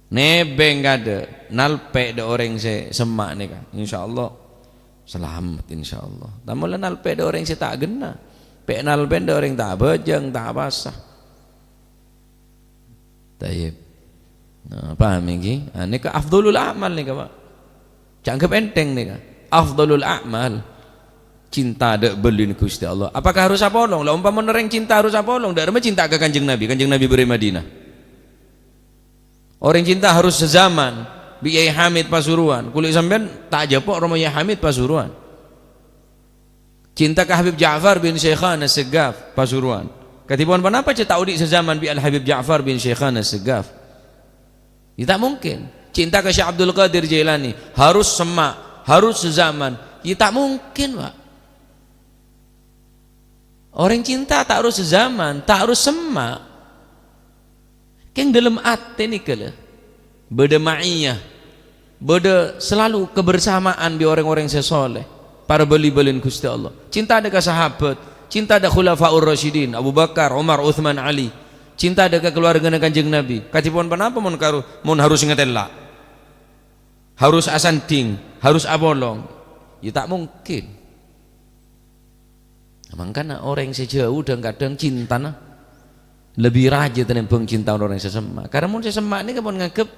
Nèbeng kadâ', nalpè' dâ' orèng sè semma' nèka. Insyaallah salamet, insyaallah. Tamola nalpè' dâ' orèng sè ta' ghenna. Pè' nalpè' dâ' orèng ta' abhâjâng, ta' apasa. Tayyib. Nah, paham ènggi? Ah, nèka afdhalul a'mal nèka, Pak. Jhâ' anggep ènthèng nèka. Afdhalul a'mal. Cinta dâ' bâlina Ghustè Allah. Apakah harus apolong? La, ompamana orèng cinta harus apolong, dâ' remma cinta ka Kanjeng Nabi, Kanjeng Nabi bâdâ è Madinah. Orèng cinta harus sezaman bi' Yai Hamid Pasuruan. Kulâ sampèyan ta' ajhâpo' roma Yai Hamid Pasuruan. Cinta ka Habib Ja'far bin Syaikhana Segaf, Pasuruan. Kadhipon ponapa cè' ta' odi' sezaman bi' Al Habib Ja'far bin Syaikhana Segaf? Ya, ta' mungkin. Cinta ka Syekh Abdul Qadir Jailani harus semma', harus sezaman. Ya, ta' mungkin, Pak. Orèng cinta ta' harus sezaman, ta' harus semma'. Kèng dâlem atè nèka, lè, bâdâ ma'iyah, bâdâ selalu kebersamaan bi' orèng-orèng sè soleh, para bâli-bâlina Ghustè Allah. Cinta dâ' ka sahabat, cinta dâ' Khulafaur Rasyidin, Abu Bakar, Umar, Utsman, Ali. Cinta dâ' ka kaluwargana Kanjeng Nabi. Kadhipon ponapa mon karu-, mon harus ngatèla'? Harus asandhing, harus apolong? Ya, ta' mungkin. Mangkana orèng sè jhâu dhâng-kadhâng cintana lebbi rajâ tènèmbhâng cinta orèng sè semma'. Karna mon sè semma' nèka pon nganggep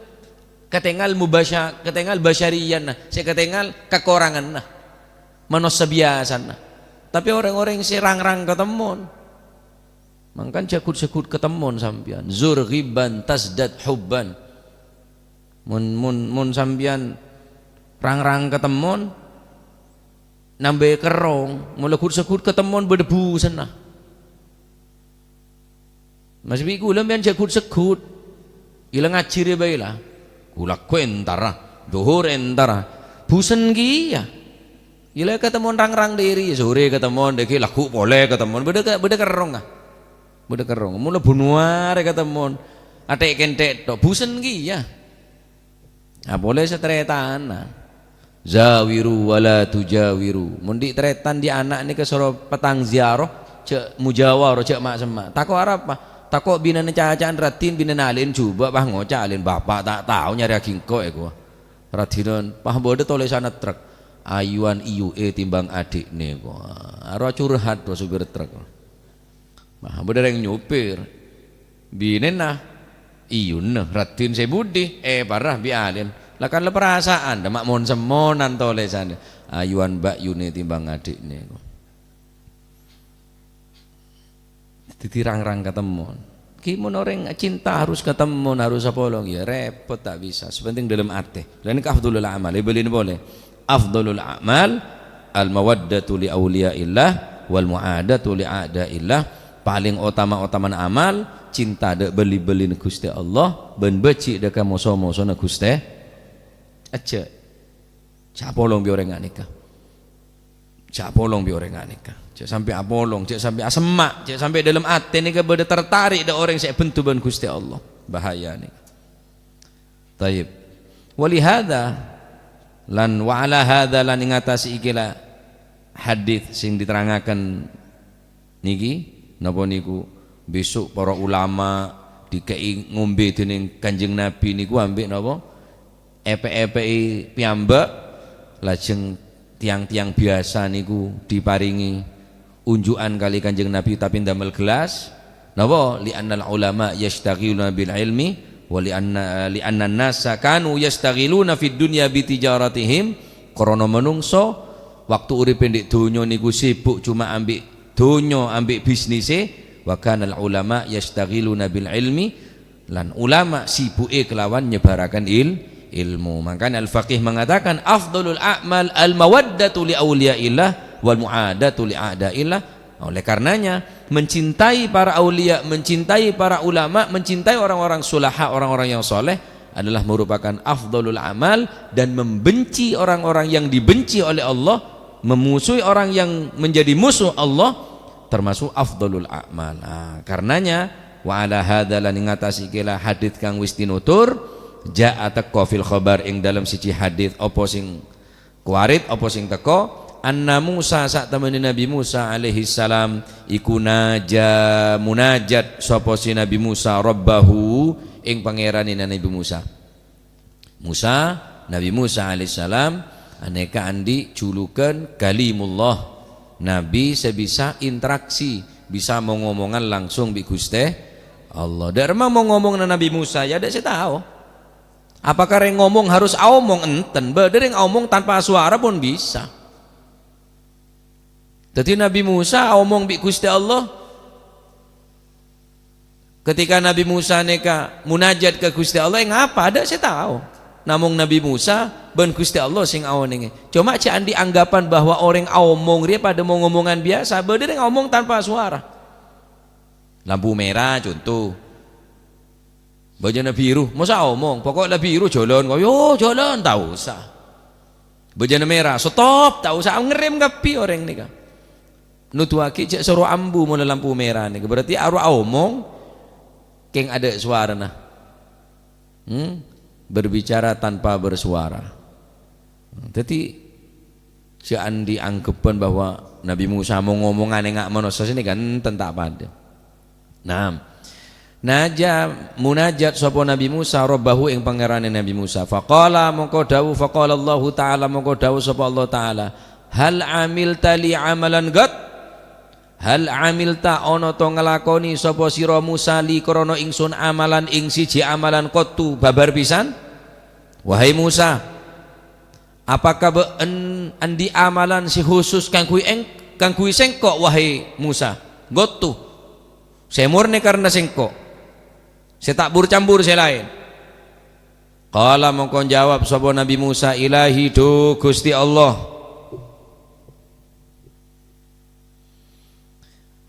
katèngal mubasya-, katèngal basyariyana, sè katèngal kakoranganna, manossa biyasana. Tapè orèng-orèng sè rang-rang katemmon, mangkana jhâ' ghut-saghut katemmon sampèyan. Zur ghibban tazdad hubban. Mon, mon, mon sampèyan rang-rang katemmon, nambâi kerrong, mon la ghut-saghut katemmon bâdâ bhusenna. Maskè bi' kaulâ sampèyan jhâ' ghut-saghut. Iyâ la ngajhi rè bhâi la. Ghulâ ghu entara, dhuhur entara. Bhusen kèya. Iyâ la katemmon rang-rang dâri, sorè katemmon, dâgghi' lagghu' polè katemmon. Bâdâ ka-, bâdâ kerrong, ah. Bâdâ kerrong. Mon la bhunowa rè katemmon. Athè'-kenthè' tho'. Bhusen kèya. Ah, polè sè tarètanna. Zawiru wa la tujawiru. Mon dhi' tarètan dhi' ana' nèka soro petang ziarah, jhâ' mujawarah, jhâ' ma'-semma'. Tako' arapa? Tako' binèna caca'an raddhin, binèna alè'en jhubâ', pas ngoca' alè'en, "Bapa' ta' tao nyarèyaghi engko', èkowa." Raddhinna, pas bâdâ tolèsanna trek, "Ayuwan iyu'è timbang adhi'na," èkowa. Aro curhat, rowa supir trek. Nah, bâdâ rèng nyopir. Binèna, iyuna, raddhin sè budi, èpara bi' alè'en. La kan la parasaan, dâmma' mon-semmonan tolèsanna. Ayuwan bâ'yuna timbang adhi'na. Dhâddhi rang-rang katemmon. Ghi mon orèng cinta harus katemmon, harus apolong, ya repot, ta' bisa. Sè penting dâlem atè. Lha nèka afdhalul a'mal, èbâlina polè. Afdhalul a'mal al-mawaddatu li auliyaillah wal mu'adatu li a'daillah. Palèng otama-otamana amal, cinta dâ' bâli-bâlina Ghustè Allah, bân bâji' dâ' ka moso-mosona Ghustè. Ajjhâ'. Jhâ' apolong bi' orèng ghânèka. Jhâ' apolong bi' orèng ghânèka. Jhâ' sampè' apolong, jhâ' sampè' asemma', jhâ' sampè' dâlem atè nèka bâdâ tertarik dâ' orèng sè èbhânto bân Ghustè Allah. Bahaya nèka. Thayyib. Walihadza, lan wa ala hadza, lan ing attas iki la hadits sing diterangaken niki, napa niku, besok para ulama dikè'è ngombè dening Kanjeng Nabi niku ambek napa? Èpè'-èpè'è piyambak, lajeng tiyang-tiyang biyasa niku diparingi unjukan kali Kanjeng Nabi, tapi ndamel gelas. Napa? "Li'annal ulama yasytaghiluna bil ilmi, wa li'anna, li'annan nasa kanu yasytaghiluna fid dunya bi tijaratihim." Krana manungsa waktu uripe ndek donya niku sibuk cuma ambek donya, ambek bisnise. "Wa kanal ulama yasytaghiluna bil ilmi." Lan ulama sibuke kelawan nyebaraken il-, ilmu. Makanya Al-Faqih mengatakan, "Afdhalul a'mal al-mawaddatu li auliyaillah wal mu'adatu li a'daillah." Oleh karenanya, mencintai para aulia, mencintai para ulama, mencintai orang-orang sulaha, orang-orang yang soleh adalah merupakan afdhalul amal, dan membenci orang-orang yang dibenci oleh Allah, memusuhi orang yang menjadi musuh Allah, termasuk afdhalul a'mal. Ah, karenanya, wa ala hadza, lan ing attas iki la hadits kang wis tinutur, jaa teka fil khabar ing dalem siji hadits, apa sing kuwarit, apa sing teka, anna Musa, satemene Nabi Musa alaihi salam, iku naja, munajat sapa si Nabi Musa rabbahu, ing pangerane Nabi Musa. Musa, Nabi Musa alaihissalam, aneka andi' julukan Kalimullah, Nabi se bisa interaksi, bisa mong-omongan langsung bi' Guste Allah. Dha' remma mong-omongna Nabi Musa, ya dha' se tao. Apakah reng ngomong harus aomong? Enten, badha reng aomong tanpa suara pun bisa. Daddi Nabi Musa aomong bi' Guste Allah. Ketika Nabi Musa neka munajat ka Guste Allah, ngapa? Dha' se tao. Namong Nabi Musa ban Guste Allah sing aonenge. Coma ja' andi' anggapan bahwa oreng aomong reya padha mong-omongan biyasa. Badha reng aomong tanpa suara. Lampu merah, conto. Bajana biru, masa aomong, pokok la biru jalan, yo jalan, ta' osa. Bajana merah, stop, ta' osa, ngerem kabbi oreng neka. Nuduwagi ja' soro ambu mona lampu merah neka, berarti aro aomong, keng adha' suarana. Hmm? Berbicara tanpa bersuara. Daddi, ja' andi' anggeban bahwa Nabi Musa mong-omongan enga' manossa sè nèka enten ta' padâ. Naam. Naja, munajat sapa Nabi Musa rabbahu ing pangerane Nabi Musa. Faqala, mongko dawuh, faqala Allahu Ta'ala, mongko dawuh sapa Allah Ta'ala, "Hal amilta li amalan qat?" "Hal amilta, ana ta nglakoni sapa sira Musa li krana ingsun amalan ing siji amalan qattu babar pisan?" Wahai Musa, apakah bâ'en andi' amalan sè khusus kaangghuy eng-, kaangghuy sengko', wahai Musa? Qattu. Sè morne karna sengko'. Sè ta' bur-cambur sè laèn. Qala, mongko njawab sapa Nabi Musa, "Ilahi, dhu Gusti Allah."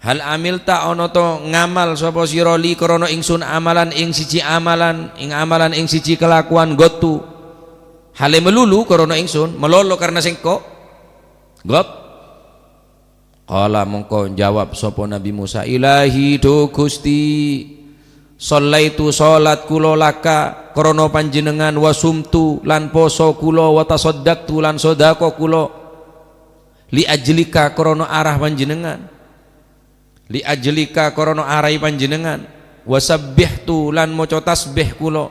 Hal amilta, ana ta ngamal sapa sira li krana ingsun amalan ing siji amalan, ing amalan ing siji kalakowan qattu. Hale malolo krana ingsun, malolo karna sengko'. Qat. Qala, mongko njawab sapa Nabi Musa, "Ilahi, dhu Gusti, shallaitu, shalat kula laka krana panjenengan, wa sumtu, lan poso kula, wa tasaddaqtu, lan sodako kula." Li ajlika, krana arah panjenengan. Li ajlika, krana arahe panjenengan. Wa sabbihtu, lan maca tasbih kula.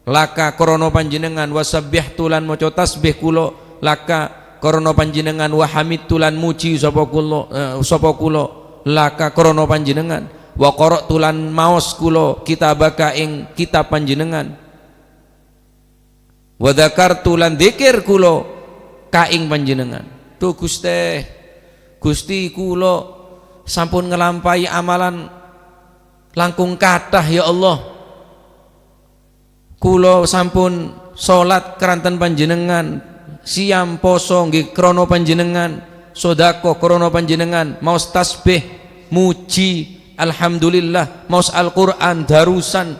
Laka, krana panjenengan. Wa sabbihtu, lan maca tasbih kula. Laka, krana panjenengan. Wa hamidtu, lan muji sapa kula, eh, sapa kula. Laka, krana panjenengan. Wa qara'tu, lan maos kula. Kitabaka, ing kitab panjenengan. Wa dzakartu, lan dzikir kula ka ing panjenengan. Dhu Guste, Gusti, kula sampun nglampae amalan langkong kathah, ya Allah. Kula sampun salat karanten panjenengan, siyam poso nggih krana panjenengan, sodako krana panjenengan, maos tasbih, muji, alhamdulillah, maos Al-Qur'an, darusan.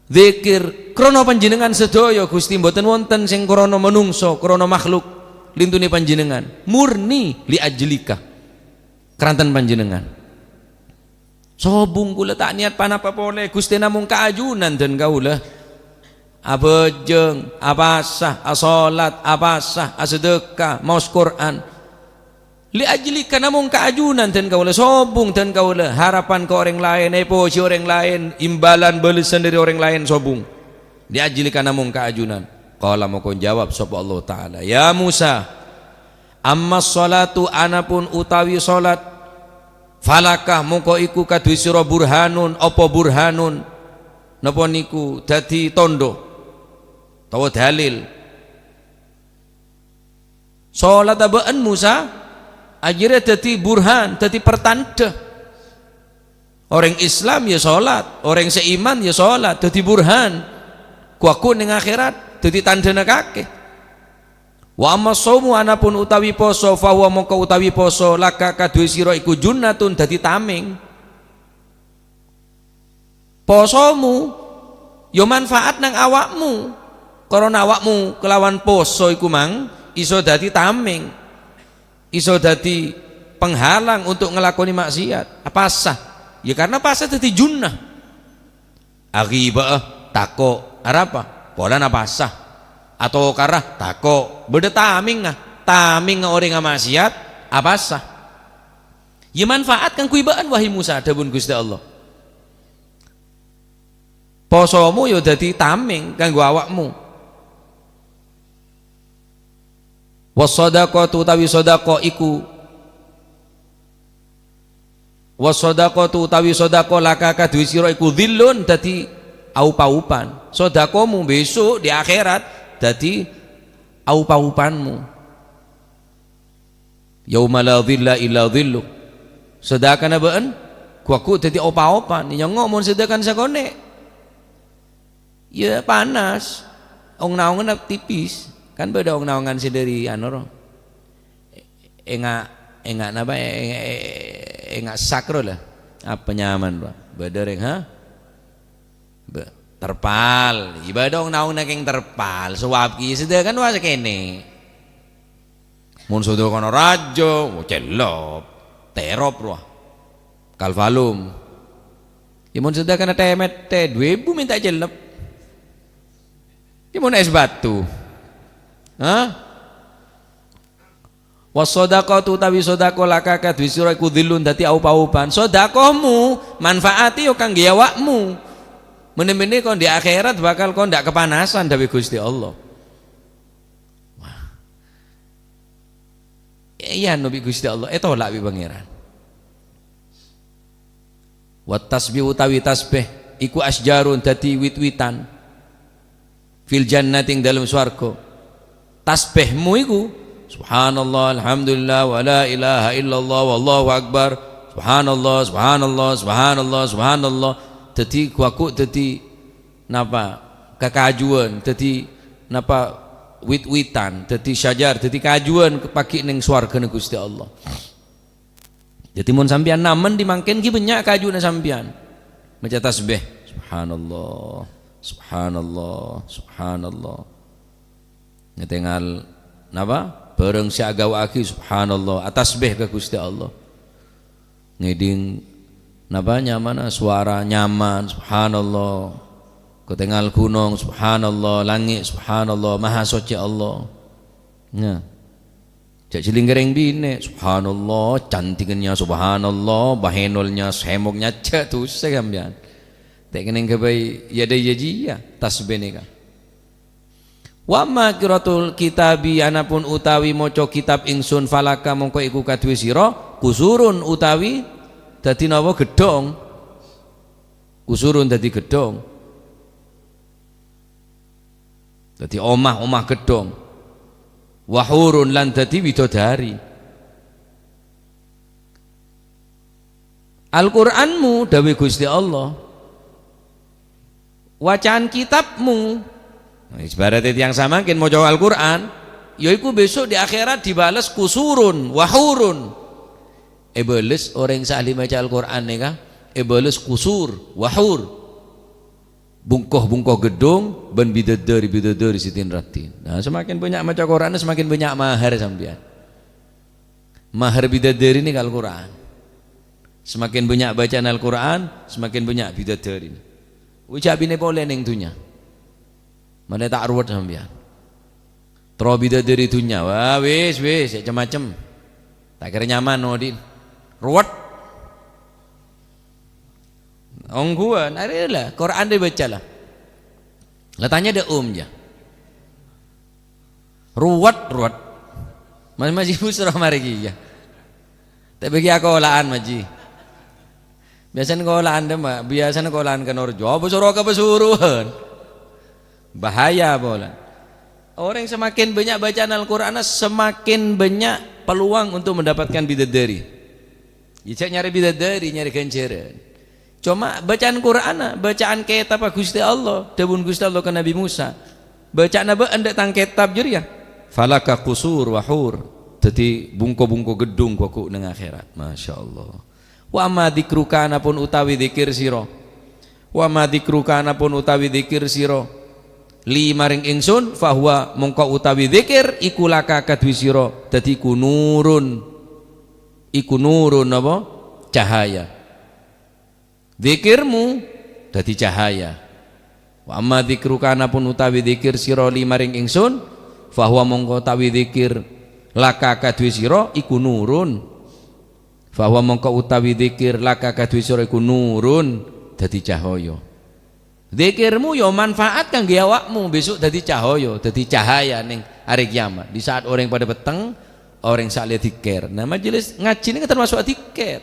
Dzikir krana panjenengan sadaya, Gusti, mboten wonten sing krana manungsa, krana makhluk, lintune panjenengan. Murni li ajlika. Karanten panjenengan. Sobung kula ta' niyat pa-napa pole, Gusti, namong ka ajunan dan kaula. Abhâjâng, apasa, asolat, apasa, asadhâka, maos Qur'an. Li ajlika namong ka ajunan dan kaula, sobung dan kaula, harapan ka oreng laen, èpoji oreng laen, imbalan bâlessan dhâri oreng laen, sobung. Li ajlika namong ka ajunan. Qala mongko njawab sapa Allah Ta'ala, "Ya Musa, amma sholatu, anapun utawi sholat, falaka, mongko iku kaduwe sira burhanun, apa burhanun?" Napa niku dadi tandha, utawa dalil. Salat abâ'en Musa, akhirnya dadi burhan, dadi pertanda. Oreng Islam ya salat, oreng seiman ya salat, dadi burhan. Kuwaku ning akhirat, dadi tandhana kakè. Wa amma shaumu, anapun utawi poso, fahuwa, mongko utawi poso, laka, kaduwe sira iku junnatun, dadi tameng. Posomu ya manfaat nang awakmu. Karana awakmu kelawan poso iku mang iso dadi tameng, iso dadi penghalang untuk ngelakonè maksiat. Apasa? Ya, karena pasa dhâddhi junnah. Aghibâ'â, tako'. Arapa? Polana pasa. Atokara, tako'. Bâdâ tamèngnga. Tamèngnga orèngnga maksiat, apasa. Ya, manfaat kaangghuy bâ'ân, wahai Musa, dhâbuna Ghustè Allah. Posomu ya dhâddhi tamèng kaangghuy awa'mu. Wassadaqatu utawi sadhâka iku, wassadaqatu utawi sadhâka laka kaduwe sira iku dhillun, dhâddhi aup-aupan. Sadhâkamu besok di akhirat dhâddhi aup-aupanmu. Yauma la dhilla illa dhillu. Sadhâkana bâ'ân ghu-, ghu dhâddhi aup-aupan. Nyongngo' mon sadhâkana sakonè'. Ya, panas. Ong-naonganna tipis. Kan bâdâ ong-naongan sè dhâri, anu, ro. Enga', enga' napa? E-, e-, e-, enga' sak, ro, la. Apa nyamana, ro? Bâdâ rèng, ha? Bâ-, terpal. Bâdâ ong-naonganna kèng terpal. Sowab kèya sadhâkana wa sakènè'. Mon sadhâkana rajâ, wa cellep. Terop, ro. Kalvalum. Ya, mon sadhâkana tè-mètè, dhu èbu mènta cellep. Ya, mon ès batu. Hah? Wassadaqatu utawi sadhâka laka kaduwe sira iku dhillun dhâddhi aup-aupan. Sadhâkamu manfaatè ya kangghuy awa'mu. Mènè-mènè kon di akhirat bakal kon dâ' kapanasan, dhâbuna Ghustè Allah. Wah. Èyanu bi' Ghustè Allah, ètolak bi' Pangèran. Wat tasbih utawi tasbih iku asjarun dhâddhi wit-witan fil jannati ing dâlem swarga. Tasbihmu iku, "Subhanallah, alhamdulillah, wa la ilaha illallah, wallahu akbar. Subhanallah, subhanallah, subhanallah, subhanallah." Dhâddhi ghu-, ghu dhâddhi napa? Kakajuwân, dhâddhi napa? Wit-witan, dhâddhi syajar, dhâddhi kajuwân paggi' neng swargana Ghustè Allah. Dhâddhi, mon sampèyan namen di mangkèn ghi' bânnya' kajuna sampèyan. Maca tasbih, "Subhanallah, subhanallah, subhanallah." Ngètèngal napa? Bhârâng sè aghâbâyaghi, "Subhanallah," atasbih ka Ghustè Allah. Ngèdhing napa nyamana? Sowara nyaman, "Subhanallah." Ngètèngal ghunong, "Subhanallah," langngè', "Subhanallah, Maha Socè Allah." Nah. Jhâ' jhelling ka rèng binè', "Subhanallah, cantikennya, subhanallah, bahenolnya, semoknya," jhâ' dhusa sampèyan. Ta' kennèng ghâbây yâ-dâ yâ jiyâ, tasbih nèka. "Wa amma qiraatul kitabi, anapun utawi maca kitab ingsun, falaka mongko iku kaduwe sira, kusurun utawi dhâddhi napa? Geddhong." Kusurun dhâddhi geddhong. Dhâddhi omah-omah geddhong. "Wa hurun lan dhâddhi widodari." Al-Qur'anmu, dhâbuna Ghustè Allah. Wacaan kitabmu. Nah, ibaratnya tiyang samangkèn maca Al-Qur'an, yaiku besok di akhirat dibales kusurun, wa hurun. Èbales orèng sè ahli maca Al-Qur'an nèka, èbales kusur, wa hur. Bungko-bungko geddhong bân bidadari-bidadari sè din-raddhin. Nah, semakin bânnya' maca Qur'an, semakin bânnya' mahar sampèyan. Mahar bidadari nèka Al-Qur'an. Semakin bânnya' bacaan Al-Qur'an, semakin bânnya' bidadari. Wis jhâ' binè polè neng dhunnya. Malè ta' ruwet sampèyan. Terro bidadari dhunnya, wah, wis, wis, cem-macem. Ta' kèra nyaman, no, din. Ruwet. Ongghuwân, arè la, Qur'an dibâca la. La tanya dâ' Om, jâ. Ruwet, ruwet. Mas, Mas Ibu soro marè kèya. Ta' bâgi akola'an, Maji. Biyasana kola'an dâ', Ma'. Biyasana kola'an ka Norjo. Apa soro ka Pasuruan? Bahaya polana. Orèng semakin bânnya' bacaan Al-Qur'anna, semakin bânnya' peluang untuk mendapatkan bidadari. Iyâ, jhâ' nyarè bidadari, nyarè ghânjhârân. Coma bacaan Qur'anna, bacaan kètabbhâ Ghustè Allah, dhâbuna Ghustè Allah ka Nabbhi Musa, "Bâca'na bâ'ân dâ' tang kètab jârèya, falaka qusur wa hur," dhâddhi bungko-bungko geddhong ghu-, ghu-, neng akhèrat. Masya Allah. "Wa amma dzikruka, anapun utawi dzikir sira, wa amma dzikruka, anapun utawi dzikir sira, li maring ingsun, fahuwa, mongko utawi dzikir iku laka kaduwe sira, dhâddhi kunurun." iku nurun apa? Cahaya. Dzikirmu dhâddhi cahaya. "Wa amma dzikruka, anapun utawi dzikir sira li maring ingsun, fahuwa mongko utawi dzikir laka kaduwe sira iku nurun." Fahuwa mongko utawi dzikir laka kaduwe sira iku nurun, dhâddhi cahaya. Dzikirmu ya manfaat kanggo awakmu, besok dhâddhi cahaya, dhâddhi cahaya neng arè kiyamat. Di saat orèng padâ petteng, orèng sè ahli dzikir. Nah, majelis ngaji ini kan termasuk dzikir.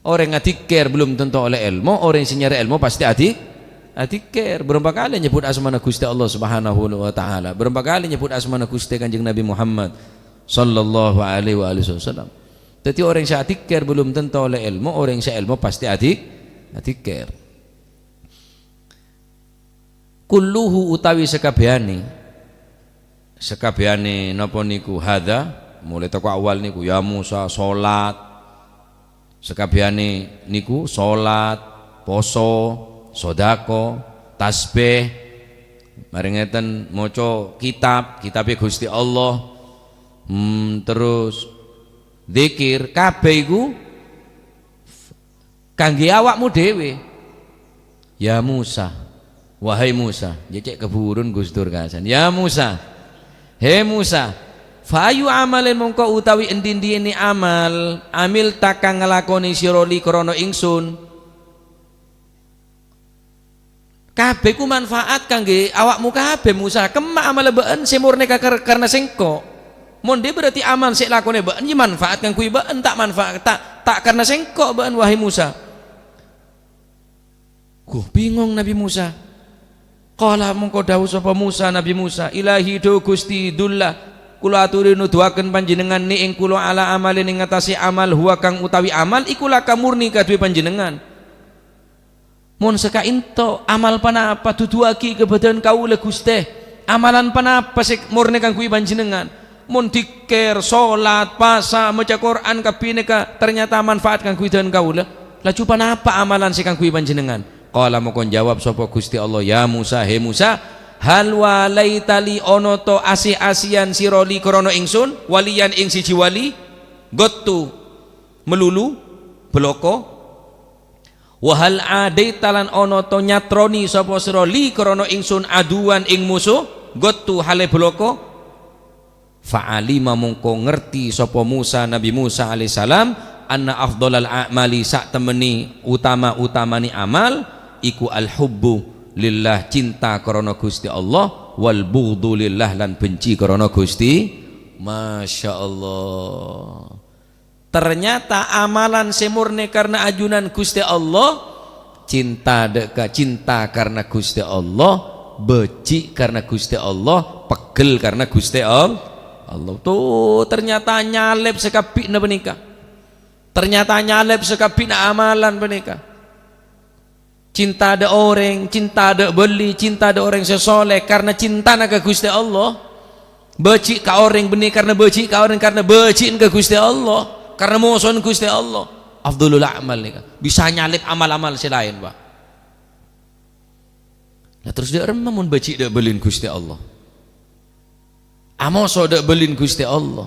Orèng adzikir belum tentu oleh ilmu, orèng sè nyarè ilmu pasti adi-, adzikir. Berapa kali nyebut asmana Gusti Allah Subhanahu wa Ta'ala? Berapa kali nyebut asmana Gusti Kanjeng Nabi Muhammad sallallahu alaihi wa alihi wasallam? Dhâddhi orèng sè adzikir belum tentu oleh ilmu, orèng sè ilmu pasti adi-, adzikir. Kulluhu utawi sakabèyanè, sakabèyanè napa niku hadza, molaè teko awal niku, ya Musa, salat, sakabèyanè niku salat, poso, sodako, tasbih, marè ngèten maca kitab, kitabè Gusti Allah, hmm, terus dzikir, kabèh iku kanggè awakmu dhâwè. Ya Musa, wahai Musa, jhâ' cè' kabhurun Gus Dur kasan. Ya Musa, he Musa, fa ayyu amalin mongko utawi endi-endiyenne amal, amilta kang ngalakonè sira li krana ingsun. Kabèh ku manfaat kanggè awakmu kabèh, Musa. Kemma amalla bâ'ân sè mornè ka-, kar-, karna sèngko'? Mon dhâ' berarti amal sè èlakonè bâ'ân, ya manfaat kaangghuy bâ'ân, ta' manfaat, ta', ta' karna sèngko' bâ'ân, wahai Musa. Guh, bingong Nabi Musa. Qala, mongko dawuh sapa Musa, Nabi Musa, "Ilahi, dhu Gusti, dulla, kula aturi noduwaken panjennengngan ni'eng kula ala amalin ing ngatasè amal huwa kang utawi amal iku laka murni kaduwe panjennengngan." Mon saka'ento, amal ponapa duduwagi ka bâdân kaulâ, Ghustè? Amalan ponapa sè mornè kaangghuy panjennengngan? Mon dhikkèr, solat, pasa, maca Qur'an kabbhi nèka ternyata manfaat kaangghuy dhân kaulâ, laju ponapa amalan sè kaangghuy panjennengngan? Qala, moko njawab sapa Ghustè Allah, "Ya Musa, he Musa, hal walaita li, ono to asè-asèyan sira li krana ingsun, waliyan ing siji wali, gottu, melulu, bloko?" "Wa hal adaita, lan ono to nyatroni sapa sira li krana ingsun aduwan ing musu, gottu hale bloko?" Fa'alima, mongko ngerti sapa Musa, Nabi Musa alaihissalam, anna afdhalal a'mali, satemmenni utama-utamane amal, iku al-hubbu lillah, cinta krana Gusti Allah, wal bughdhu lillah, lan benci krana Gusti. Masya Allah. Ternyata amalan sè mornè karna ajunan Ghustè Allah, cinta dâ' ka, cinta karna Ghustè Allah, bâji' karna Ghustè Allah, peggel karna Ghustè All-, Allah. Tuh, ternyata nyalèp sakabbhina panèka. Ternyata nyalèp sakabbhina amalan panèka. Cinta dâ' orèng, cinta dâ' bâli, cinta dâ' orèng sè soleh, karna cintana ka Ghustè Allah. Bâji' ka orèng bânnè karna bâji' ka orèng, karna bâji'na ka Ghustè Allah, karna mosona Ghustè Allah. Afdhalul a'mal nèka bisa nyalèp amal-amal sè laèn, Pak. Lah, terros dâ' remma mon bâji' dâ' bâlina Ghustè Allah? Amoso dâ' bâlina Ghustè Allah.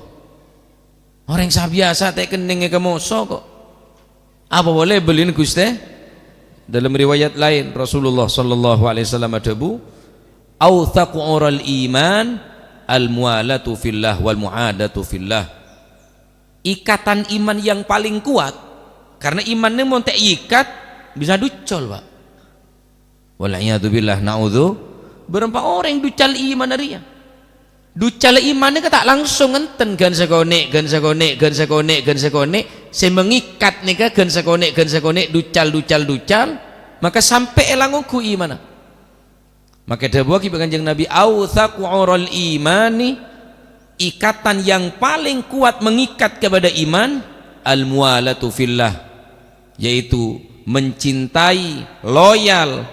Orèng sabiyasa ta' kennengnga ka moso, kok. Apa polè bâlina Ghustè? Dalam riwayat laèn, Rasulullah sallallahu alaihi wasallam adhâbu, "Autsaqu ural iman al-muwalatu fillah wal mu'adatu fillah." Ikatan iman yang paling kuat, karena iman nè mon ta' èikat, bisa duccol, Pak. Wal iyadzu billah, naudzu. Bârâmpa orèng duccol iman arèya. Duccol iman nèka ta' langsung enten, ghân sakonè', ghân sakonè', ghân sakonè', ghân sakonè'. Sè mengikat nèka ghân sakonè', ghân sakonè', duccol, duccol, duccol. Maka sampè' èlang ongghu imanna. Maka èdhâbuwaghi bi' Kanjeng Nabi, "Autsaqu ural imani," ikatan yang paling kuat mengikat kepada iman, "al-muwalatu fillah," yaitu mencintai, loyal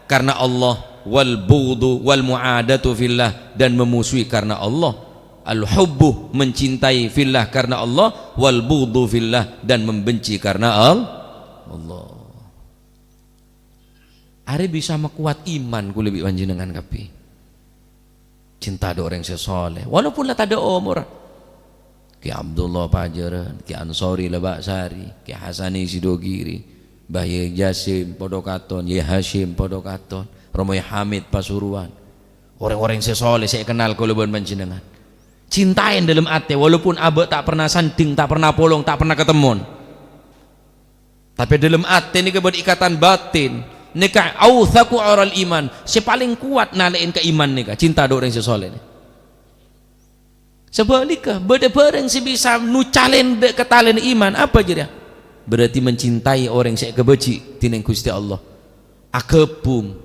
karena Allah, "wal bughdhu wal mu'adatu fillah," dan memusuhi karena Allah. Al-hubbu, mencintai, fillah, karena Allah, "wal bughdhu fillah," dan membenci karena Al-, Allah. Arè bisa makoat iman kaulâ bi' panjhennengngan kabbhi. Cinta dâ' orèng sè soleh, walaupun la tadâ' omor. Kè Abdullah Pajhârân, Kè Ansori Lebak Sari, Kè Hasani Sidogiri, Mbah Yai Jasim padâ katon, Yai Hasyim padâ katon, Romo Yai Hamid Pasuruan. Orèng-orèng sè soleh sè èkennal kaulâ bân panjhennengngan. Cintaè dâlem atè, walaupun abâ' ta' pernah sandhing, ta' pernah polong, ta' pernah katemmon. Tapè dâlem atè nèka bâdâ ikatan batin. Nèka autsaqu 'ural iman. Sè palèng kowat nalè'èn ka iman nèka, cinta dâ' orèng sè soleh nèka. Sabhâligghâ, bâdâ bhârâng sè bisa nucalèn dâ' ka talèna iman. Apa jârèya? Berarti mencintai orèng sè èkabâji' dhinèng Ghustè Allah. Aghâbung,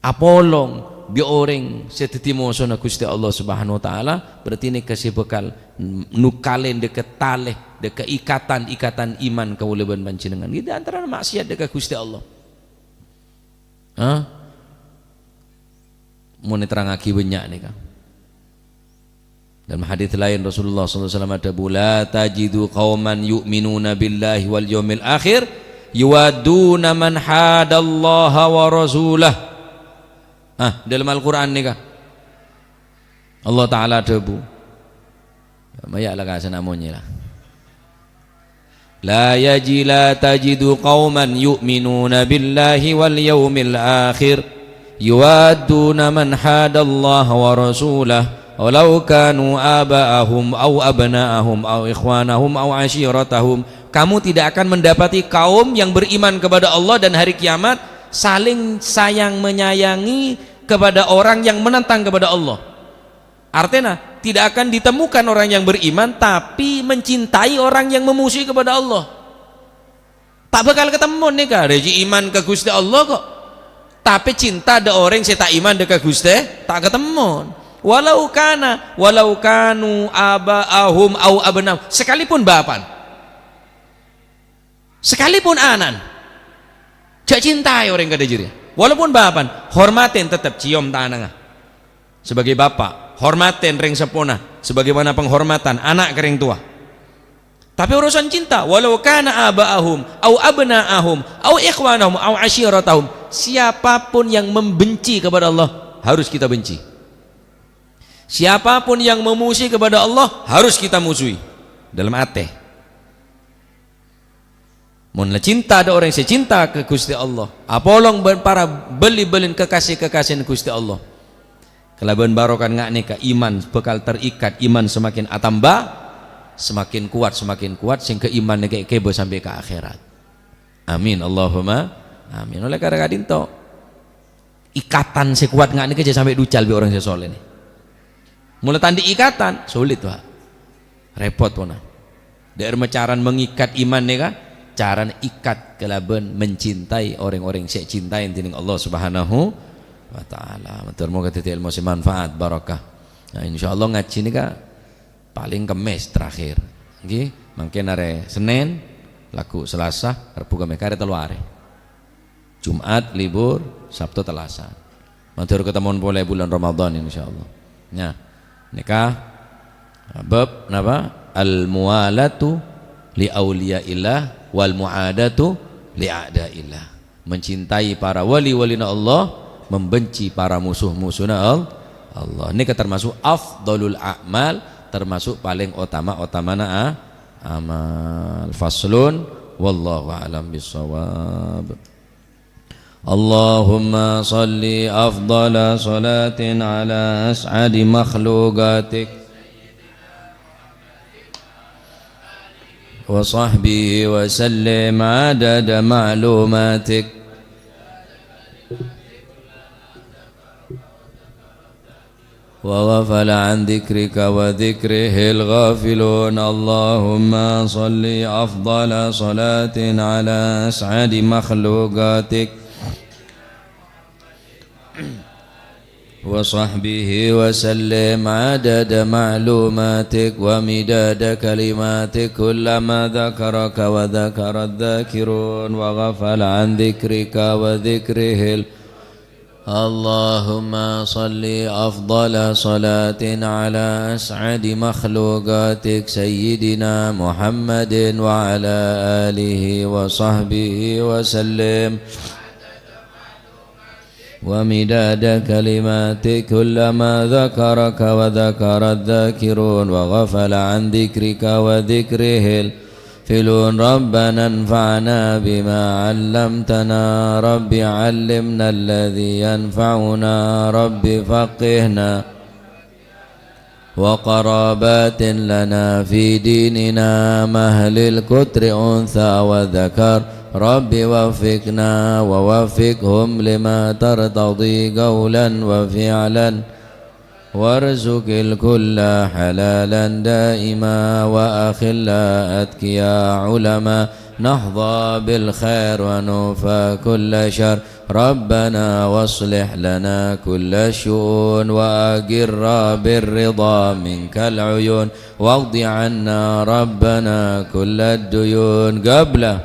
apolong bi' orèng sè dhâddhi mosona Ghustè Allah Subhanahu wa Ta'ala, berarti nèka sè bhâkal nucalèn dâ' ka talè, dâ' ka ikatan-ikatan iman kaulâ bân panjhennengngan. Ghi' antarana maksiat dâ' ka Ghustè Allah. Hah? Mon èterrangngaghi bânnya' nèka. Dalam hadis lain Rasulullah sallallahu alaihi wasallam adhâbu, "La tajidu qauman yu'minuna billahi wal yaumil akhir yuwadduna man hadallaha wa rasulah." Ah, dalam Al-Qur'an nèka. Allah Ta'ala adhâbu. Maya' la kasana monyè la. La yaji-, la tajidu qauman yu'minuna billahi wal yaumil akhir yuwadduna man hadallaha wa rasulah walau kanu aba'ahum aw abna'ahum aw ikhwanahum aw ashiratahum. Kamu tidak akan mendapati kaum yang beriman kepada Allah dan hari kiamat saling sayang menyayangi kepada orang yang menentang kepada Allah. Artèna, tidak akan ditemukan orang yang beriman tapi mencintai orang yang memusuhi kepada Allah. Ta' bhâkal katemmon nèka, rèya iman ka Ghustè Allah kok. Tapè cinta dâ' orèng sè ta' iman dâ' ka Ghustè, ta' katemmon. Walau kana, walau kanu aba'ahum au abna'ahum. Sekalipun bapa'na. Sekalipun ana'na. Jhâ' cintaè orèng kadhâ' jârèya. Walaupun bapa'na, hormatè teptep ciom tanangnga. Sebagai bapa', hormatè rèng seppona sebagaimana penghormatan ana' ka rèng towa. Tapè urusan cinta, walau kana aba'ahum, au abna'ahum, au ikhwanahum, au ashiratahum, siapapun yang membenci kepada Allah, harus kita benci. Siapapun yang memusuhi kepada Allah, harus kita musuhi. Dalam atè. Mon la cinta dâ' orèng sè cinta ka Ghustè Allah, apolong bân para bâli-bâlina kakasè-kakasèna Ghustè Allah. Kalabân barokah nga' nèka iman bhâkal terikat, iman semakin atamba, semakin kuat, semakin kuat, sehingga iman nèka èkèbâ sampè' ka akhèrat. Amin, Allahumma amin. Oleh karena ka'dinto, ikatan sè kowat nga' nèka jhâ' sampè' ducal bi' orèng sè soleh nè. Mon la ta' andi' ikatan, sulit, Pak. Repot, pona. Dâ' remma carana mengikat iman nèka, carana ikat kalabân mencintai orèng-orèng sè ècintai dhinèng Allah Subhanahu wa Ta'ala. Mator moghâ dhâddhi èlmo sè manfaat, barokah. Nah, insyaallah ngajhi nèka palèng Kemmès terakhir. Ngghi, mangkèn arè Sennèn, lagghu' Salasa, Rebbhu, Kemmès, karè tello arè. Jum'at libur, Sabtu tellasan. Mator katemmon polè bulân Ramadan, insyaallah. Nah, nèka bab napa? Al-muwalatu li auliyaillah wal mu'adatu li a'daillah. Mencintai para wali-walina Allah, membenci para musuh-musuhna Al-, Allah. Nèka termasuk afdhalul a'mal, termasuk palèng otama-otamana a-, amal. Faslun, wallahu a'lam bissawab. اللهم صل أفضل صلاة على أسعد مخلوقاتك وصحبه وسلم عدد معلوماتك وغفل عن ذكرك وذكره الغافلون. اللهم صل أفضل صلاة على أسعد مخلوقاتك وصحبه وسلم عدد معلوماتك ومداد كلماتك، كلما ذكرك وذكر الذاكرون وغفل عن ذكرك وذكره ال-، اللهم صل أفضل صلاة على أسعد مخلوقاتك سيدنا محمد وعلى آله وصحبه وسلم. ومداد كلماتك، كلما ذكرك وذكر الذاكرون وغفل عن ذكرك وذكره الغافلون. ربنا انفعنا بما علمتنا، رب علمنا الذي ينفعنا، رب فقهنا وقرابات لنا في ديننا، مع أهل القطر أنثى وذكر. رب وفقنا ووفقهم لما ترتضي قولا وفعلا، وارزق الكل حلالا دائما، وأخلاء أتقياء علماء، نحظى بالخير ونوفى كل شر. ربنا واصلح لنا كل الشؤون، وأقر بالرضا منك العيون، واقض عنا ربنا كل الديون قبل.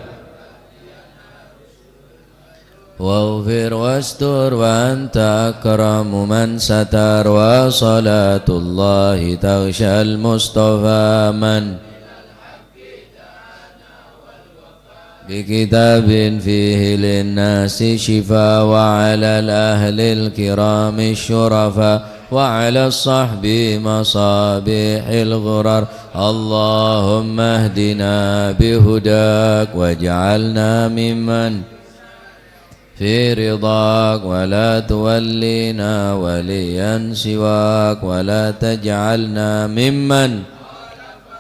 واغفر واستر وأنت أكرم من ستر، وصلاة الله تغشى المصطفى من بكتاب فيه للناس شفاء، وعلى الأهل الكرام الشرفاء، وعلى الصحب مصابيح الغرر. اللهم اهدنا بهداك واجعلنا ممن في رضاك، ولا تولينا وليا سواك، ولا تجعلنا ممن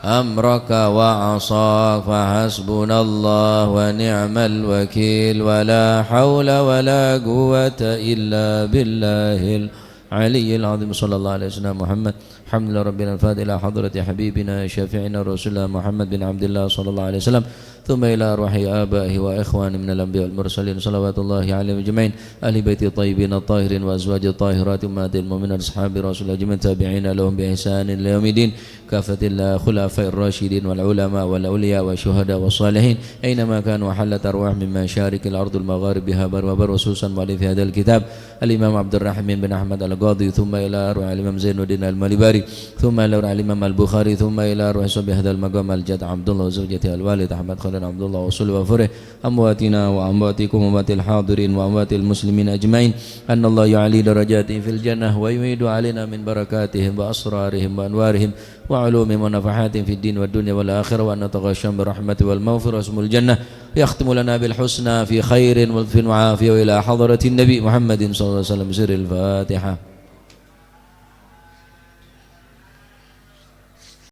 أمرك وعصاك، فحسبنا الله ونعم الوكيل، ولا حول ولا قوة إلا بالله العلي العظيم. صلى الله على سيدنا محمد. الحمد لله رب العالمين. الفاتحة إلى حضرة حبيبنا شفيعنا رسول الله محمد بن عبد الله صلى الله عليه وسلم، ثم إلى أرواح آبائه وإخوانه من الأنبياء والمرسلين، صلوات الله عليهم أجمعين، أهل بيته الطيبين الطاهرين وأزواجه الطاهرات أمهات المؤمنين، أصحاب رسول الله أجمعين، تابعين لهم بإحسان إلى يوم الدين، كافة الخلفاء الراشدين والعلماء والأولياء والشهداء والصالحين، أينما كانوا وحلت أرواحهم من مشارق الأرض ومغاربها بر وبر، خصوصا مؤلف هذا الكتاب الإمام عبد الرحمن بن أحمد القاضي، ثم إلى أرواح الإمام زين الدين المالباري، ثم إلى أرواح الإمام البخاري، ثم إلى أرواح صاحب هذا المقام الجد عبد الله وزوجته الوالد أحمد خليل عبد الله وأصوله وفروعه، أمواتنا وأمواتكم وأموات الحاضرين وأموات المسلمين أجمعين، أن الله يعلي درجاتهم في الجنة ويميد علينا من بركاتهم وأسرارهم وأنوارهم وعلومهم ونفحاتهم في الدين والدنيا والآخرة، وأن يتغشاهم بالرحمة والمغفرة ويسكنهم الجنة، ويختم لنا بالحسنى في خير ولطف وعافية، وإلى حضرة النبي محمد صلى الله عليه وسلم، سر الفاتحة.